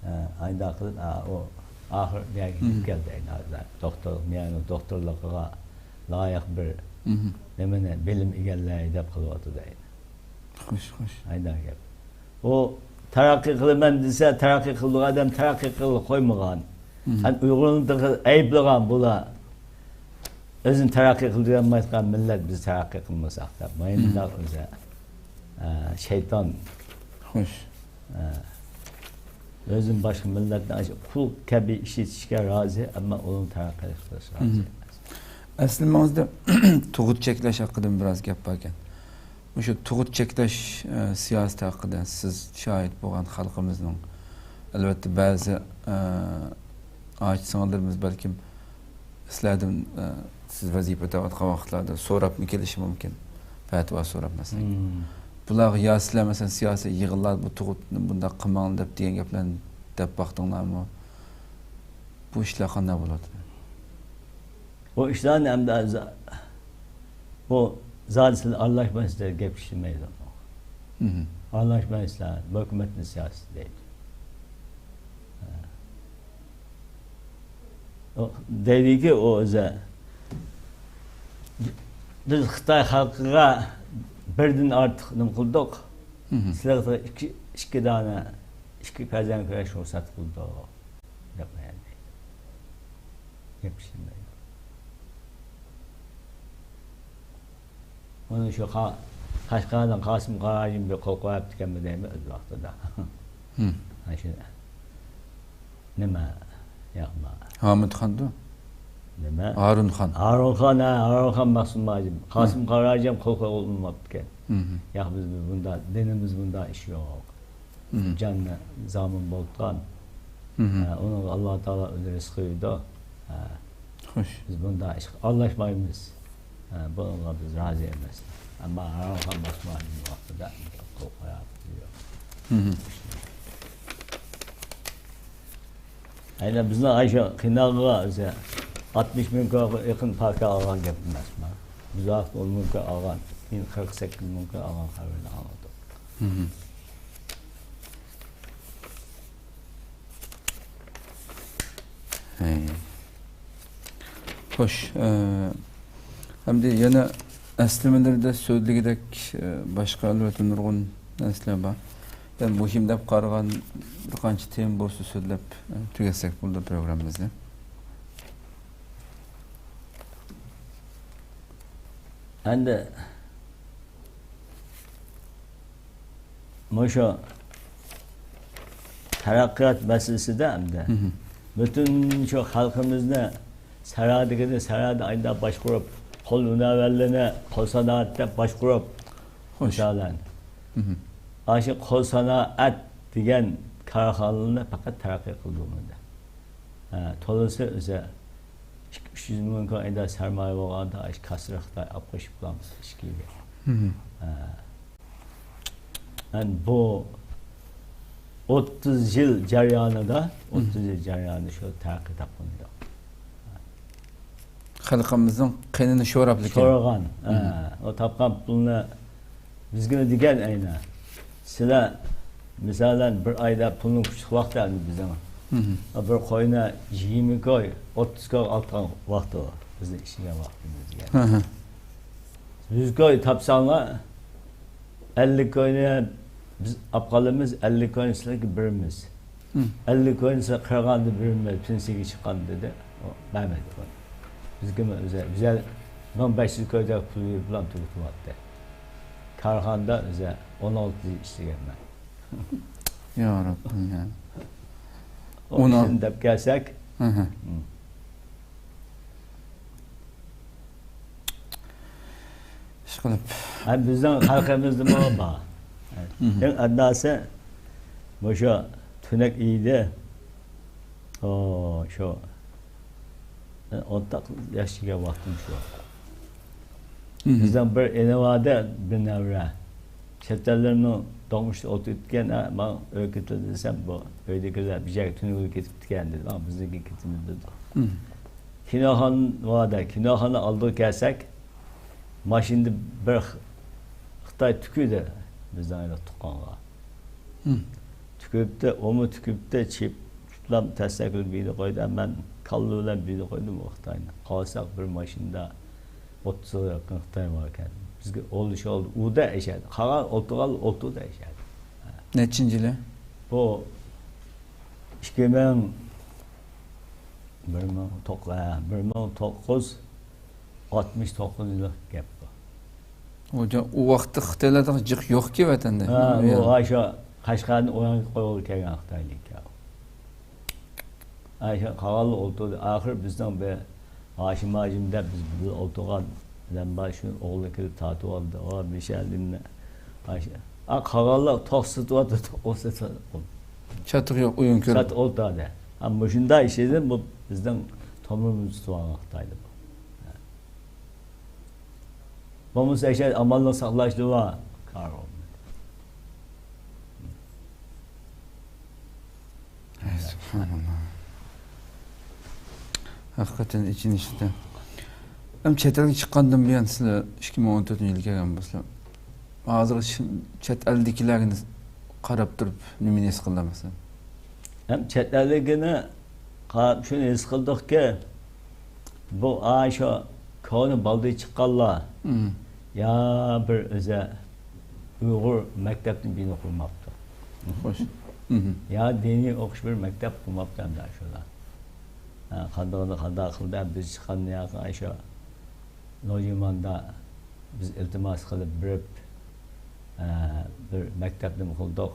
ئە، ئايدا قىلىپ، ئا، ئۇ ئاخىر بۇ يەرگە كېلىپ مم. كەلدى ئەينى ھازىر. دوختۇر، مېنىڭ دوختۇرلۇقىغا لايىق بىر مم. نېمىنى، بىلىم ئىگىلەي دەپ قىلىۋاتىدۇ ئەينى. خوش، خوش. ئايدا گەپ. ئۇ تەرەققىي قىلىمەن دېسە، تەرەققىي قىلىدىغان ئادەم تەرەققىي قىلغىلى قويمىغان. مم. ھەم ئۇيغۇرنى تېخى ئەيىبلىغان بۇلار. ئۆزىنى تەرەققىي قىلدۇرالمايدىغان مىللەت بىز تەرەققىي قىلمىساق دەپ. مايمۇنداق مم. ئۆزى. ئە، شەيتان. خوش. ئە، ئۆزىدىن باشقا مىللەتنى ئاشۇ قۇل كەبى ئىشلىتىشكە رازى، ئەمما ئۇنىڭ تەرەققىي قىلىشىغا رازى مم. ئەمەس. ئەسلى مېڭىزدا تۇغۇت چەكلەش ھەققىدە بىراز گەپ باركەن. مۇشۇ تۇغۇت چەكلەش، ئە، سىياسىتى ھەققىدە سىز شاھىت بولغان خەلقىمىزنىڭ، ئەلۋەتتە، بەزى، ئە، ئاچا-سىڭىللىرىمىز بەلكىم سىلەردىن، ئە، سىز ۋەزىپە ئۆتەۋاتقان ۋاقىتلاردا سوراپمۇ كېلىشى مۇمكىن، پەتىۋا سوراپ، مەسىلەن. مم. بۇلارغا يا سىلەر، مەسىلەن، سىياسىي يىغىنلاردا بۇ تۇغۇتنى بۇنداق قىلماڭ دەپ دېگەن گەپلەرنى دەپ باقتىڭلارمۇ؟ بۇ ئىشلار قانداق بولىدۇ؟ بۇ ئىشلارنى ئەمدى ز-، بۇ زادى سىلەر ئارىلاشمايسىلەر، گەپ ئىشلىمەيدۇ. مم. ئارىلاشمايسىلەر، بۇ ھۆكۈمەتنىڭ سىياسىتى دەيدۇ. ئۇ دەيدىكى، ئۇ ئۆزى، بىز خىتاي خەلقىگە بىردىن ئارتۇق نېمە قىلدۇق؟ مم. سىلەرگە ئىككى، ئىككى دانە، ئىككى پەرزەنت كۆرۈش رۇخسەت قىلدۇق، دەپ دەيدۇ. گەپ ئىشلىمەيدۇ. ئۇنى شۇ قا-، قەشقەردىن قاسىم قاراجىم بىر قول قويۇپتىكەنمۇ دەيمەن ئۆز ۋاقتىدا. ھىم. ئاشۇ نېمە، ياقما. ھامىدخاندۇ؟ نېمە؟ ھارۇنخان. ھارۇنخان، ھە، ھارۇنخان مەخسۇم ھاجىم. قاسىم قاراجىم قول قويغىلى ئۇنىماپتىكەن. ھىم. ياق، بىز بۇنداق، دىنىمىز بۇنداق ئىش يوق. ھىم. جاننى زامىن بولۇۋاتقان. ھىم. ھە، ئۇنىڭغا ئاللا تائالا ئۆزى رىزىق بېرىدۇ. ھە. خوش. بىز بۇنداق ئىشقا ئارىلاشمايمىز. ھە، بۇنىڭغا بىز رازى ئەمەس. ئەمما ھارۇنخان مەخسۇم ھاجىم ۋاقتىدا قول قويۇپتۇ. ھىم. ئەينى بىزنىڭ ئاشۇ قىناغا ئۆزى ئاتمىش مىڭ كوي يېقىن پاكا ئالغان گەپ ئەمەسمۇ؟ بىز ۋاقىت ئون مىڭ كوي ئالغان، كېيىن قىرىق سەككىز مىڭ كوي ئالغان خەۋىرىنى ئاڭلىدۇق. ھىم. ھەي. خوش، ئە، ئەمدى يەنە ئەسلىمىلىرىدە سۆزلىگۈدەك، ئە، باشقا ئەلۋەتتە نۇرغۇن نەرسىلەر بار. يەنە مۇھىم دەپ قارىغان بىر قانچە تېما بولسا سۆزلەپ، ئە، تۈگەتسەك بولىدۇ پروگراممىمىزنى. ئەمدى مۇشۇ تەرەققىيات مەسىلىسىدە ئەمدى مم. پۈتۈن شۇ خەلقىمىزنى سەھرادىكىنى سەھرادا ئايدا باشقۇرۇپ، قول ھۈنەرۋەنلىرىنى قول سانائەتتە باشقۇرۇپ، خوش. مىسالەن، مم. ئاشۇ قول سانائەت دېگەن كارخانىلارنى پەقەت تەرەققىي قىلدۇرمىدى. ھە، تولىسى ئۆزى ئىككى، ئۈچ يۈز مىڭ كوي ئايدا سەرمايە بولغاندا، ئاشۇ كاسسىرى خىتاي ئاپ قوشۇپ قالمىسا ئىچكىگە. مم. ھە. مەن بۇ ئوتتۇز يىل جەريانىدا، مم. ئوتتۇز يىل جەريانىدا شۇ تەرەققىي تاپقىنى يوق. خەلقىمىزنىڭ قېنىنى شوراپلىكىن. شورىغان. مم. ھە، ئۇ تاپقان پۇلنى بىزگىمۇ دېگەن ئەينە. سىلەر، مىسالەن، بىر ئايدا پۇلنىڭ كۈچلۈك ۋاقتى ئەمدى بىزنىڭ. مم. بىر قوينى يىگىرمە كوي، ئوتتۇز كوي ئالغان ۋاقتى ئۇ. بىزنىڭ ئىشلىگەن ۋاقتىمىز دېگەن. ھە، ھە. يۈز كوي تاپساڭلار، ئەللىك كوينى بىز ئاپ قالىمىز، ئەللىك كوينى سىلەرگە بېرىمىز. مم. ئەللىك كوينى سىلەر قىرغاندا بېرىمىز، پېنسىيەگە چىققاندا دېدى. ئۇ بەرمىدى بۇنى. بىزگىمۇ ئۆزى، بىزە مىڭ بەش يۈز كويدەك پۇل بېرىپ بىلەن تۈگىتىۋاتتى. كارخانىدا ئۆزى ئون ئالتە يىل ئىشلىگەنمەن. يا رەببىم يا. ئۇ ئون ئىشنى دەپ كەلسەك، ھە، ھە. مم. ئىشقىلىپ. ھەم بىزنىڭ خەلقىمىزدىمۇ بار. مم. ئەڭ ئەدناسى مۇشۇ تۈنەك ئىدى. ئو، شۇ. ئوتتۇز ياش كىرگەن ۋاقتىم شۇ. مم. بىزنىڭ بىر ئىنى بار ئىدى، بىر نەۋرە. چەت ئەللەرنىڭ دوڭ ئۈستىدە ئولتۇرۇپتىكەن، ھە، ماڭا ئۆيگە كېتىڭ دېسەم، بۇ ئۆيدىكىلەر بىر يەرگە تۈنۈگۈن كېتىپتىكەن دېدى. ماڭا بىزنىڭكىگە كېتىمىز دېدى. مم. كىنوخانا بار ئىدى، كىنوخانا ئالدىغا كەلسەك، ماشىنىدا بىر خ-، خىتاي تۈكۈردى بىزنىڭ ئايال تۇغقانغا. مم. تۈكۈرۈپتۇ، ئۇمۇ تۈكۈرۈپتۇ، چىپ-، چىپلام تەستە كۈلۈپ يېدى قويدى، مەن كاللا بىلەن بىلدە قويدۇم ئۇ خىتاينى. قارىساق بىر ماشىنىدا ئوتتۇزغا يېقىن خىتاي بار ئىكەن. بىزگە ئولدى شولدى ئۇدا ئەشەدى. قالغان ئولتۇرغان ئولتۇردا ئەشەدى. نەچچىنچى يىلى؟ بۇ ئىككى مىڭ، بىر مىڭ توققۇز، ھە، بىر مىڭ توققۇز يۈز ئاتمىش توققۇزىنچى يىللىق گەپ بۇ. ئۇ جا-، ئۇ ۋاقىتتا خىتايلاردا جىق يوقكى ۋەتەندە. ھە، ئۇ يا. ئاشۇ قەشقەرنى ئويۇنغا قويغىلى كەلگەن خىتايلىكەن. ئاشۇ قالغانلار ئولتۇردى. ئاخىر بىزنىڭ بىر ھاشىم ھاجىم دەپ بىز بىللە ئولتۇرغان ئادەم بار، شۇ ئوغلى كېلىپ تارتىۋالدى. ئۇ مىشەلدىننى ئاشۇ، ئا، قالغانلار توخۇ سېتىۋاتىدۇ، توخۇ سېتىۋاتىدۇ. چاتىقى يوق ئويۇن كۆرۈپ. سات ئولتۇردى. ھە، مۇشۇنداق ئىش ئىدى، بۇ بىزنىڭ تومۇرىمىزنى تۇتۇۋالغان خىتايدا بۇ. بولمىسا ئەشەدە ئامانلىق ساقلاشتا بار. كار بولمىدى. ھەي، سۇبھاناللا. ھەقىقەتەن ئېچىنىشلىق. ئەم، چەت ئەلگە چىققاندىن بۇيان سىلەر ئىككى مىڭ ئون تۆتىنچى يىلى كەلگەن بولسىلا، ھازىرغىچە چەت ئەلدىكىلەرگە قاراپ تۇرۇپ نېمىنى ھېس قىلدىڭ مەسىلەن؟ ھەم چەت ئەللىكىنى قاراپ شۇنى ھېس قىلدۇقكى، بۇ ئاشۇ كونا بالدۇر چىققانلار، مم. يا بىر ئۆزى ئۇيغۇر مەكتەپنى بىنا قۇرماپتۇ. خوش. مم. يا دىنىي ئوقۇش بىر مەكتەپ قۇرماپتۇ ئەمدى شۇلار. ھە، قاندىقىنى قانداق قىلدى، بىز چىققان ياقى شۇ لوجىماندا بىز ئىلتىماس قىلىپ بېرىپ، ھە، بىر مەكتەپنى قىلدۇق.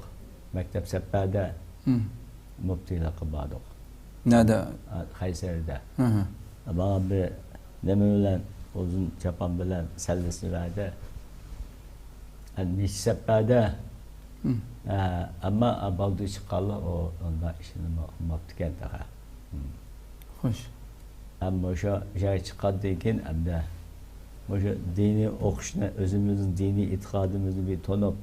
مەكتەپ سەپەردە مم. مۇپتىلىققا باردۇق. نەدە؟ ھە، قەيسەردە. ھە، ھە. ماڭا بىر نېمە بىلەن، ئۇزۇن چاپان بىلەن سەللىسىنى بەردى. ھە، نەچچە سەپەردە. مم. ھە، ئەمما بالدۇر چىققانلار ئۇ ئۇنداق ئىشنى قىلماپتىكەن تېخى. مم. خوش. ھەم مۇشۇ يەرگە چىققاندىن كېيىن ئەمدى مۇشۇ دىنىي ئوقۇشنى، ئۆزىمىزنىڭ دىنىي ئېتىقادىمىزنى بىر تونۇپ،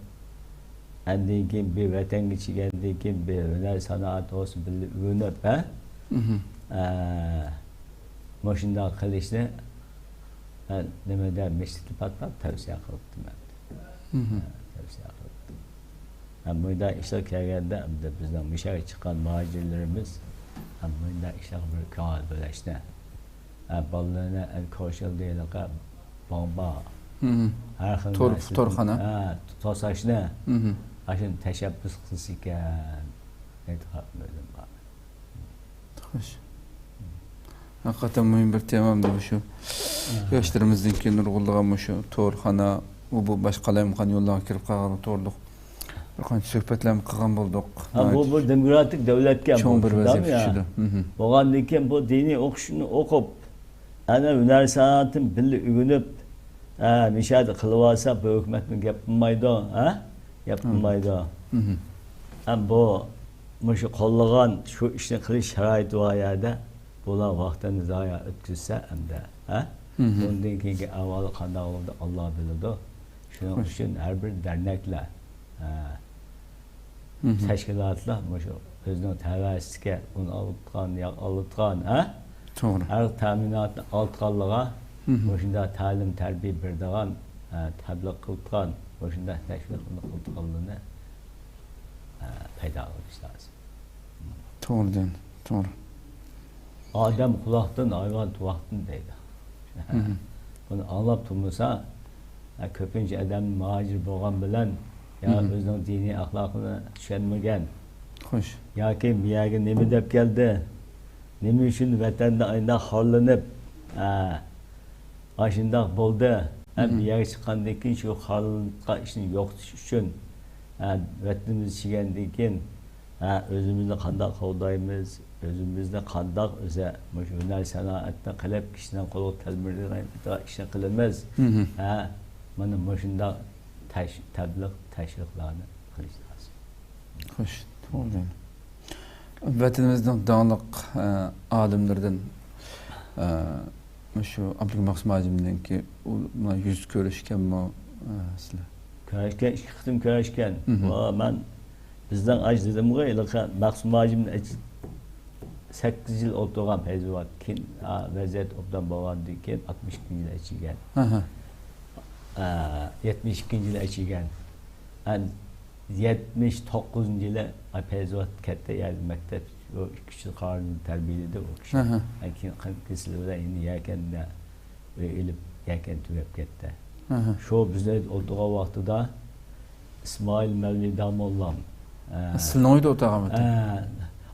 ئاندىن كېيىن بىر ۋەتەنگە كەلگەندىن كېيىن بىر ھۈنەر سانائەت بولسا بىللە ئۆگىنىپ، ھە؟ مم. ئە، مۇشۇنداق قىلىشنى مەن نېمىدە مەسچىتتە پات-پات تەۋسىيە قىلىپتىمەن. مم. ئە، تەۋسىيە قىلىپتىم. ھەم مۇنداق ئىشلار كەلگەندە، ئەمدى بىزنىڭ مۇشۇ يەرگە چىققان مۇھاجىرلىرىمىز ھەم مۇنداق ئىشلارغا بىر كۆڭۈل بۆلەشنى، ھە، بالىلىرىنى ئەنە كوشۇل دېيىلىقى بومبا، مم. ھەر خىل تور-، نەرسىدىن، تورخانا. ھە، توساشنى، مم. ئاشۇنى تەشەببۇس قىلسا ئىكەن، ئېتىقاد ئۆزۈم بار. خوش. ھەقىقەتەن مۇھىم بىر تېما ئەمدى مۇشۇ. ھە. ياشلىرىمىزنىڭكى نۇرغۇنلىغان مۇشۇ تورخانا، ئۇ بۇ باشقا قالايمىقان يوللارغا كىرىپ قالغانلىق توغرۇلۇق بىر قانچە سۆھبەتلەرمۇ قىلغان بولدۇق. ھە، بۇ، بۇ دېموكراتىك دۆلەتكە چوڭ بىر ۋەزىپە چۈشىدۇ. مم. بولغاندىن كېيىن بۇ دىنىي ئوقۇشنى ئوقۇپ، ئەنە ھۈنەر سانائەتنى بىللە ئۆگىنىپ، ھە، مىشەدە قىلىۋالسا، بۇ ھۆكۈمەتمۇ گەپ قىلمايدۇ، ھە؟ گەپ قىلمايدۇ. مم. ھەم بۇ، مۇشۇ قوللىغان شۇ ئىشنى قىلىش شارائىتى بار يەردە بۇلار ۋاقتىنى زايە ئۆتكۈزسە ئەمدى، ھە؟ مم. بۇندىن كېيىنكى ئەھۋالى قانداق بولىدۇ، ئاللا بىلىدۇ. شۇنىڭ ئۈچۈن ھەر بىر دەرنەكلەر، ھە، مم. تەشكىلاتلار مۇشۇ ئۆزىنىڭ تەۋەسىگە ئۇن ئالىدىغان، ياغ ئالىدىغان، ھە؟ توغرا. ھەر تەمىناتنى ئالىدىغانلىغا، مم. مۇشۇنداق تەلىم تەربىيە بېرىدىغان، ھە، تەبلىغ قىلىدىغان، مۇشۇنداق تەشۋىق قىلىدىغانلىرىنى، ھە، پەيدا قىلىش لازىم. توغرا دېدىڭ، توغرا. ئادەم قۇلاقتىن، ھايۋان تۇۋاقتىن دەيدۇ. مم. بۇنى ئاڭلاپ تۇرمىسا، ھە، كۆپىنچە ئادەم مۇھاجىر بولغان بىلەن يا مم. ئۆزىنىڭ دىنىي ئەخلاقىنى چۈشەنمىگەن. خوش. ياكى بۇ يەرگە نېمە دەپ كەلدى؟ نېمە ئۈچۈن ۋەتەندە ئاينداق خارلىنىپ، ھە، ئاشۇنداق بولدى. ھەم مم. بۇ يەرگە چىققاندىن كېيىن شۇ خارلىنىۋاتقان ئىشنى يوقىتىش ئۈچۈن، ھە، ۋەتىنىمىزگە كەلگەندىن كېيىن، ھە، ئۆزىمىزنى قانداق قوغدايمىز، ئۆزىمىزنى قانداق ئۆزى مۇشۇ ھۈنەر سانائەتنى قىلىپ، كىشىنىڭ قولىغا تەلمۈرىدىغان ئىشنى قىلىمىز. مم. ھە، مانا مۇشۇنداق تەش-، تەبلىغ، تەشۋىقلارنى قىلىش لازىم. خوش، توغرا. ۋەتىنىمىزنىڭ داڭلىق، ئە، ئالىملىرىدىن، ئە، مۇشۇ ئابدۇكېرىم مەخسۇم ھاجىمنىڭكى ئۇ، مانا يۈز كۆرۈشكەنمۇ، ئە، سىلەر؟ كۆرۈشكەن، ئىككى قېتىم كۆرۈشكەن. مم. ۋا، مەن بىزنىڭ ئاج دېدىمغۇ، ھېلىقى مەخسۇم ھاجىمنى ئەچ-، سەككىز يىل ئولتۇرغان پەيزى بار. كېيىن، ئا، ۋەزىيەت ئوبدان بولغاندىن كېيىن ئاتمىش ئىككىنچى يىلى ئەچىگەن. ئاھا. ئا، يەتمىش ئىككىنچى يىلى ئەچىگەن. ئەن-، يەتمىش توققۇزىنچى يىلى، ئا، پەيزى بار كەتتى. يەنى مەكتەپ، ئۇ ئىككى، ئۈچ يىل قارىنى تەربىيەلىدى ئۇ كىشى. ئاھا. ئەن كېيىن قېنىپ كېسىلى بىلەن يەنە يەكەندە ئۆي ئېلىپ، يەكەن تۈگەپ كەتتى. ئاھا. شۇ بىزنى ئولتۇرغان ۋاقتىدا ئىسمائىل مەۋلىي داموللام، ئە، سىلىنىڭ ئۆيدە ئولتۇرغانمىدى؟ ئە،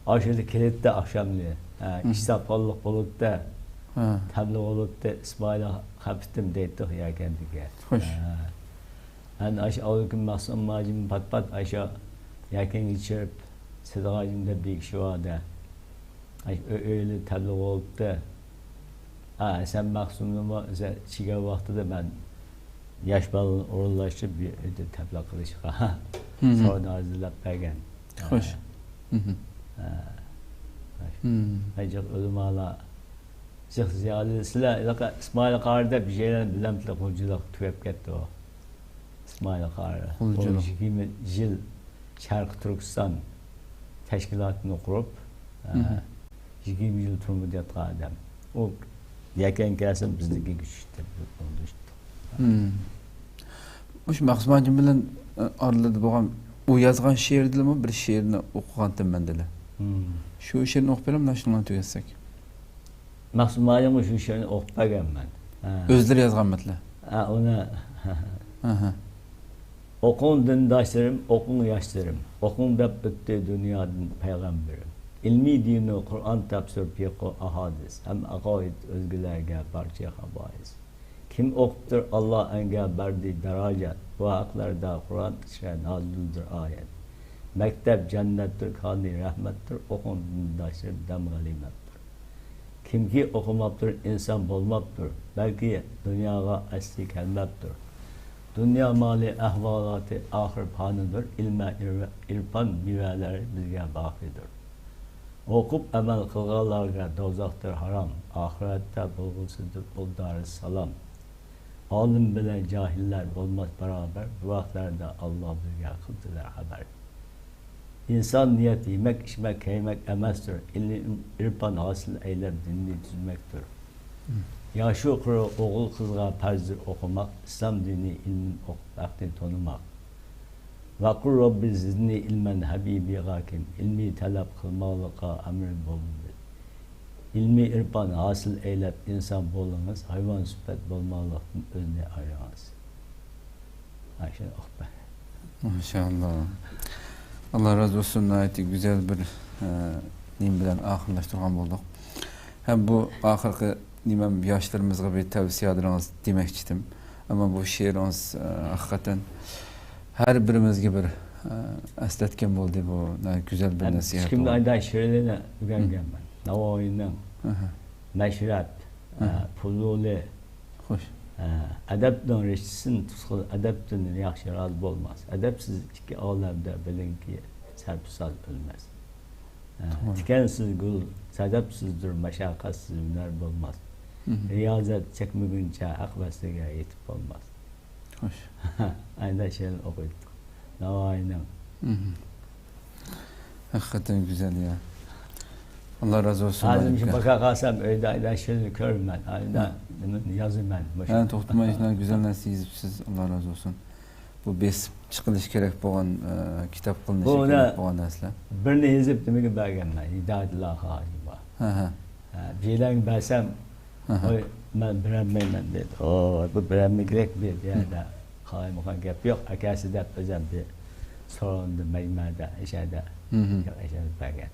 ئاشۇ يەردە كېلەتتى ئاخشاملى. ئە، مم. ئىشتاپخانلىق بولۇتتى. ھە. تەملە بولۇتتى. ئىسمائىل خەپىتىم دەيتتۇق يەكەندىگە. خوش. ئە، ئەنە ئاشۇ ئابدۇكېرىم مەخسۇم ھاجىم پات-پات ئاشۇ يەكەنگە چىرىپ، سىدىق ھاجىم دەپ بىر كىشى بار ئىدى. ئاشۇ ئۆ-، ئۆيلىرى تەبلىغ بولۇپتۇ. ھە، ھەسەن مەخسۇمنىمۇ ئۆزى چىگەن ۋاقتىدا مەن ياش بالىنى ئورۇنلاشتۇرۇپ بىر ئۆيدە تەبلىغ قىلىشقا مم. سورۇن ھازىرلاپ بەرگەن. خوش. ھە. مم. ھە. مم. ھە، جىق ئۆلىمالار، جىق زىيالىيلار، سىلەر ھېلىقى ئىسمائىل قارى دەپ بىر شەيلەرنى بىلەمتىلەر، غۇلجىلىق تۈگەپ كەتتى ئۇ. ئىسمائىل قارى. غۇلجىلىق. ئۇ يىگىرمە يىل شەرقىي تۈركىستان تەشكىلاتىنى قۇرۇپ، ئە، مم. يىگىرمە يىل تۈرمىدە ياتقان ئادەم. ئۇ يەكەن كەلسە بىزنىڭكىگە چۈشتى، بۇ، بۇ چۈشتى. مم. مۇشۇ مەخسۇم ھاجىم بىلەن، ئە، ئارىلىدا بولغان، ئۇ يازغان شېئىردىنمۇ بىر شېئىرنى ئوقۇغانتىم مەن دېلى. مم. شۇ شېئىرنى ئوقۇپ بېرەم، مۇشۇنى تۈگەتسەك. مەخسۇم ھاجىمغا شۇ شېئىرنى ئوقۇپ بەرگەنمەن. ھە. ئۆزلىرى يازغانمىدىلە؟ ھە، ئۇنى. ئاھا. ئوقۇڭ دىنداشلىرىم، ئوقۇڭ ياشلىرىم، ئوقۇڭ دەپ ئۆتتى دۇنيادىن پەيغەمبىرىم. ئىلمىي دىنۇ قۇرئان تەپسىر پىقۇ ئاھادىس، ھەم ئەقايىد ئۆزگىلەرگە بارچە خابائىس. كىم ئوقۇپتۇر ئاللا ئەنگە بەردى دەراجەت، بۇ ھەقلەردە قۇرئان ئىچرە نازىلدۇر ئايەت. مەكتەپ جەننەتتۇر، كانى رەھمەتتۇر، ئوقۇڭ دىنداشلىرىم دەم غەنىيمەتتۇر. كىمكى ئوقۇماپتۇر، ئىنسان بولماپتۇر، بەلكى دۇنياغا ئەسلى كەلمەپتۇر. دۇنيا مالى ئەھۋالاتى ئاخىر پانىدۇر، ئىلمە ئىر-، ئىرپان مېۋەلەر بىزگە باقىدۇر. ئوقۇپ ئەمەل قىلغانلارغا دوزاختۇر ھارام، ئاخىرەتتە بولغۇسىدۇر ئۇل دارى سالام. ئالىم بىلەن جاھىللار بولماس باراۋەر، بۇ ھەقلەردە ئاللا بىزگە قىلدى خەۋەر. ئىنسان نىيەت يېمەك، ئىچمەك، كىيمەك ئەمەستۇر، ئىلىم، ئىرپان ھاسىل ئەيلەپ دىننى تۈزمەكتۇر. مم. ياشۇ قۇرۇ ئوغۇل قىزغا پەرزدۇر ئوقۇماق، ئىسلام دىنى ئىلمىنى ئوقۇپ ھەقنى تونۇماق. ۋەقۇل رەببى زىدنى ئىلمەن ھەبىبى ھاكىم، ئىلمىي تەلەپ قىلماقلىققا ئەمرى بولدى. ئىلمىي ئىرپان ھاسىل ئەيلەپ ئىنسان بولۇڭىز، ھايۋان سۈپەت بولماقلىقتىن ئۆزنى ئايىڭىز. ئاشۇنى ئوقۇپ بەر. ماشائاللا. ئاللا رازى بولسۇن. ناھايىتى گۈزەل بىر، ئە، نېمە بىلەن ئاخىرلاشتۇرغان بولدۇق. ھەم بۇ ئاخىرقى نېمەم ياشلىرىمىزغا بىر تەۋسىيە ئادىرىڭىز دېمەكچىدىم. ئەمما بۇ شېئىرىڭىز، ئە، ھەقىقەتەن ھەر بىرىمىزگە بىر، ئە، ئەسلەتكەن بولدى. بۇ ناھايىتى گۈزەل بىر نەسىھەت ئىككى مىڭ بولدى. ئايدا شېئىرلىرىنى ئۆگەنگەنمەن. ناۋايىنىڭ، ئاھا، مەشرەپ، ئە، ئاھا، پۇلۇلى، خوش، ئە، ئەدەپنىڭ رىشتىسىنى تۇتقىلى، ئەدەپتىن ياخشى راز بولماس. ئەدەپسىز ئىككى ئالەمدە بىلىڭكى سەرپىساز ئۆلمەس. ئە، توغرا. تىكەنسىز گۈل سەدەپسىزدۇر، مەشەققەتسىز ھۈنەر بولماس. مم. رىيازەت چەكمىگۈنچە ھەق ۋەسلىگە يېتىپ بولماس. خوش. ئەنە شېئىرنى ئوقۇيتتۇق. ناۋايىنىڭ. مم. ھەقىقەتەن گۈزەل يا. ئاللا رازى بولسۇن، ھازىر مۇشۇ مالىكە. باكا قالسام ئۆيدە ئەنە شېئىرنى كۆرىمەن. ئەنە ھە. نېمىنى يازىمەن مۇشۇ. ھە، توختىماي شۇنداق گۈزەل نەرسە يېزىپسىز. ئاللا رازى بولسۇن. بۇ بېسىپ چىقىلىشى كېرەك بولغان، ئە، كىتاب قىلىنىشى بۇ كېرەك بولغان نەرسىلەر. بىرنى يېزىپ نېمىگە بەرگەنمەن، ھىدايەتۇللا خاجىغا. ھە، ھە. ھە، بىرلەرگە بەرسەم، ھە، ھە، ۋاي، مەن بېرەلمەيمەن دېدى. ئوي، بۇ بېرەلمىگۈدەك بىر يەردە قالايمىقان گەپ يوق. ئاكاسى دەپ ئۆزۈم بىر سورۇندۇم مەجمەدە، ئەشەدە. ھە، ھە. يوق، ئەشەدە بەرگەن.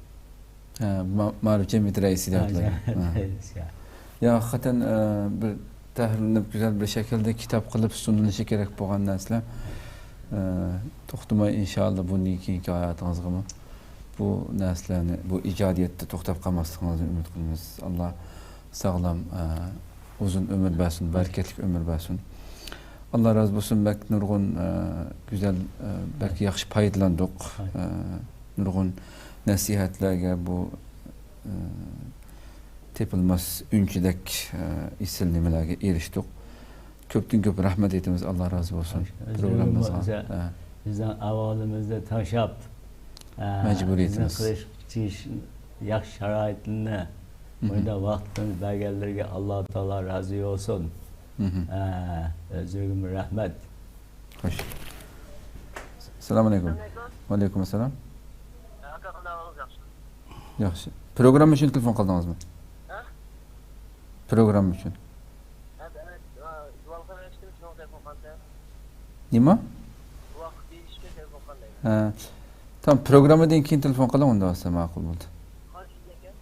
ھە، ما-، مائارىپ جەمئىيىتى رەئىسى دەپ ھە، ئاتىلىدۇ. جەمئىيەت ھە. رەئىسى، ھە. يا، ھەقىقەتەن، ئە، بىر تەھرىرلىنىپ، گۈزەل بىر شەكىلدە كىتاب قىلىپ سۇنۇلۇشى كېرەك بولغان نەرسىلەر. ئە، توختىماي، ئىنشائاللا، بۇندىن كېيىنكى ھاياتىڭىزغىمۇ بۇ نەرسىلەرنى، بۇ ئىجادىيەتتە توختاپ قالماسلىقىڭىزنى ئۈمىد قىلىمىز. ئاللا ساغلام، ئە، ئۇزۇن ئۆمۈر بەرسۇن، بەرىكەتلىك ئۆمۈر بەرسۇن. ئاللا رازى بولسۇن، بەك نۇرغۇن، ئە، گۈزەل، ئە، بەك ياخشى پايدىلاندۇق. ئە، نۇرغۇن نەسىھەتلەرگە، بۇ، ئە، تېپىلماس ئۈنچىدەك، ئە، ئېسىل نېمىلەرگە ئېرىشتۇق. كۆپتىن كۆپ رەھمەت ئېيتىمىز، ئاللا رازى بولسۇن. ئۆزلىرىمۇ پروگراممىزغا. بىزە-، ھە. بىزنىڭ ئەھۋالىمىزنى تاشلاپ، ئە، مەجبۇرىيىتىمىز. بىزنىڭ قىلىش تېگىش ياخشى شارائىتلىرىنى، مم، مۇنداق ۋاقىتلىرىنى بەرگەنلىرىگە ئاللا تائالا رازى بولسۇن. مم. ئە، ئۆزلىرىگىمۇ رەھمەت. خوش. سالام ئەلەيكۇم. سالام ئەلەيكۇم. ۋەئەلەيكۇم ئەسسالام. ئاكا، قانداق ئەھۋالىڭىز، ياخشىمۇ؟ ياخشى. پروگرامما ئۈچۈن تېلېفون قىلدىڭىزمۇ؟ ھە؟ پروگرامما ئۈچۈن. ھە، ھە، ھە، ۋاقىت دېيىشكە تېلېفون قىلدى. نېمە؟ ۋاقىت دېيىشكە تېلېفون قىلدى. ھە. تامام، پروگراممىدىن كېيىن تېلېفون قىلىڭ، ئۇنداق بولسا ماقۇل بولدى. قانچە يىل ئىكەن؟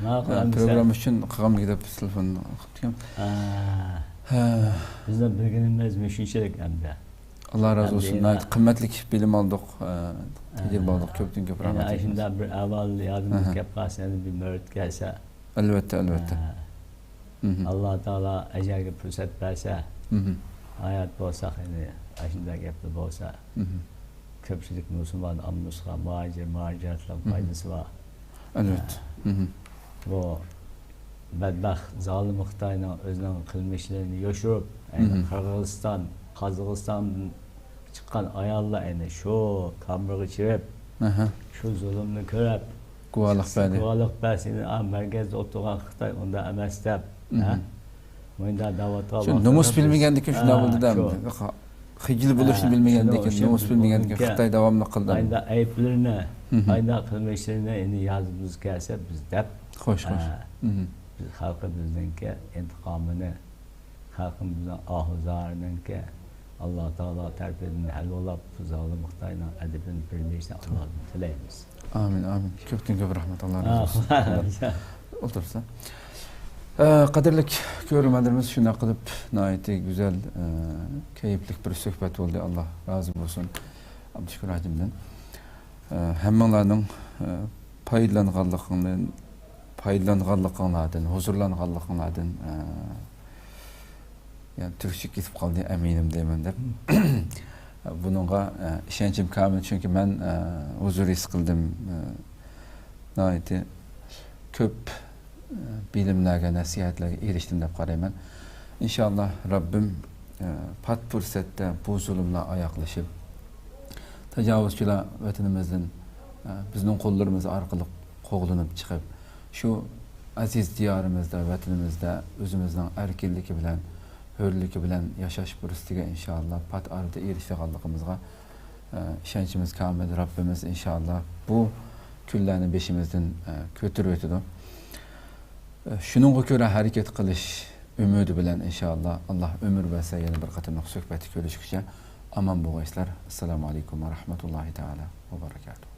ماقۇل، ھە، ئەمىسە. پروگرامما ئۈچۈن قىلغانمىدىكى دەپ تېلېفون قىپتىكەن. ھە. ھە. بىزنىڭ بىلگىنىمىز مۇشۇنچىلىك ئەمدى. ئاللا رازى بولسۇن. ئەمدى ناھايىتى قىممەتلىك بىلىم ئالدۇق، ئە، تەجرىبە ئالدۇق. كۆپتىن كۆپ رەھمەت ئېيتىمىز. ئاشۇنداق بىر ئەھۋال يادىمىزغا كەپ قالسا، يەنە بىر مۆرىتى كەلسە. ئەلۋەتتە، ئەلۋەتتە. ھە. مم. ئاللا تائالا ئەجەلگە پۇرسەت بەرسە، مم، ھايات بولساق، يەنە ئاشۇنداق گەپلەر بولسا، مم، كۆپچىلىك مۇسۇلمان ئاممىسىغا، مۇھاجىر، مۇھاجىراتلارغا، مم، پايدىسى بار. ئەلۋەتتە. ھە. مم. بۇ بەتبەخت زالىم خىتاينىڭ ئۆزىنىڭ قىلمىشلىرىنى يوشۇرۇپ، يەنى، مم، قىرغىزىستان، قازاقىستاندىن چىققان ئاياللار، يەنى شۇ كامېرغا چىرىپ، ئەھە، شۇ زۇلۇمنى كۆرۈپ، گۇۋاھلىق بەردى. گۇۋاھلىق بەرسىنى، ئا، مەركەزدە ئولتۇرغان خىتاي ئۇنداق ئەمەس دەپ، ھە؟ مۇنداق دەۋاتقان شۇ ۋاقتىدا نومۇس بىز، بىلمىگەندىكىن شۇنداق ھە، بولدى دە. شۇ. خىجىل بولۇشنى ھە، بىلمىگەندىكىن، شۇنىڭ ئۈچۈن نومۇس بىلمىگەندىكىن بۈگۈنكى خىتاي داۋاملىق قىلدى. ئايدا ئەيىبلىرىنى، مھم. ئايدا قىلمىشلىرىنى ئەمدى يازىمىز كەلسە بىز دەپ، خوش، خوش. ھە، مھم. بىز خەلقىمىزنىڭكى ئىنتىقامىنى، خەلقىمىزنىڭ ئاھۇ زارىنىڭكى ئاللا تائالا تەرىپىدىن ھەل بولاپ، زالىم خىتاينىڭ ئەدىپىنى بىلمەيسەن، ئاللادىن تىلەيمىز. ئامىن، ئامىن. كۆپتىن كۆپ رەھمەت، ئاللا رازى بولسۇن. ئامىن. ئولتۇرسا. ئە، قەدىرلىك كۆرۈرمەنلىرىمىز، شۇنداق قىلىپ ناھايىتى گۈزەل، ئە، كەيپلىك بىر سۆھبەت بولدى. ئاللا رازى بولسۇن ئابدۇشۈكۈر ھاجىمدىن. ئە، ھەممىڭلارنىڭ، ئە، پايدىلانغانلىقىڭدىن، پايدىلانغانلىقىڭلاردىن، ھۇزۇرلانغانلىقىڭلاردىن، ئە، يەنە تۈركچە كېتىپ قالدى، ئەمىنىم دەيمەن دەپ. بۇنىڭغا، ئە، ئىشەنچىم كامىل، چۈنكى مەن، ئە، ھۇزۇر ھېس قىلدىم. ئە، ناھايىتى كۆپ، ئە، بىلىملەرگە، نەسىھەتلەرگە ئېرىشتىم دەپ قارايمەن. ئىنشاللا رەببىم، ئە، پات پۇرسەتتە بۇ زۇلۇملار ئاياغلىشىپ، تاجاۋۇزچىلار ۋەتىنىمىزدىن، ئە، بىزنىڭ قوللىرىمىز ئارقىلىق قوغلىنىپ چىقىپ، شۇ ئەزىز دىيارىمىزدا، ۋەتىنىمىزدە ئۆزىمىزنىڭ ئەركىنلىكى بىلەن، ھۆرلۈكى بىلەن ياشاش پۇرسىتىگە ئىنشاللا پات ئارىدا ئېرىشىدىغانلىقىمىزغا، ئە، ئىشەنچىمىز كامىل. رەببىمىز ئىنشاللا بۇ كۈنلەرنى بېشىمىزدىن، ئە، كۆتۈرۈۋېتىدۇ. ئە، شۇنىڭغا كۆرە ھەرىكەت قىلىش ئۈمىدى بىلەن ئىنشاللا، ئاللا ئۆمۈر بەرسە يەنە بىر قېتىملىق سۆھبەتتە كۆرۈشكۈچە ئامان بولغايسىلەر. ئەسسالامۇ ئەلەيكۇم ۋە رەھمەتۇللاھى تائالا ۋە بەرەكاتۇھ.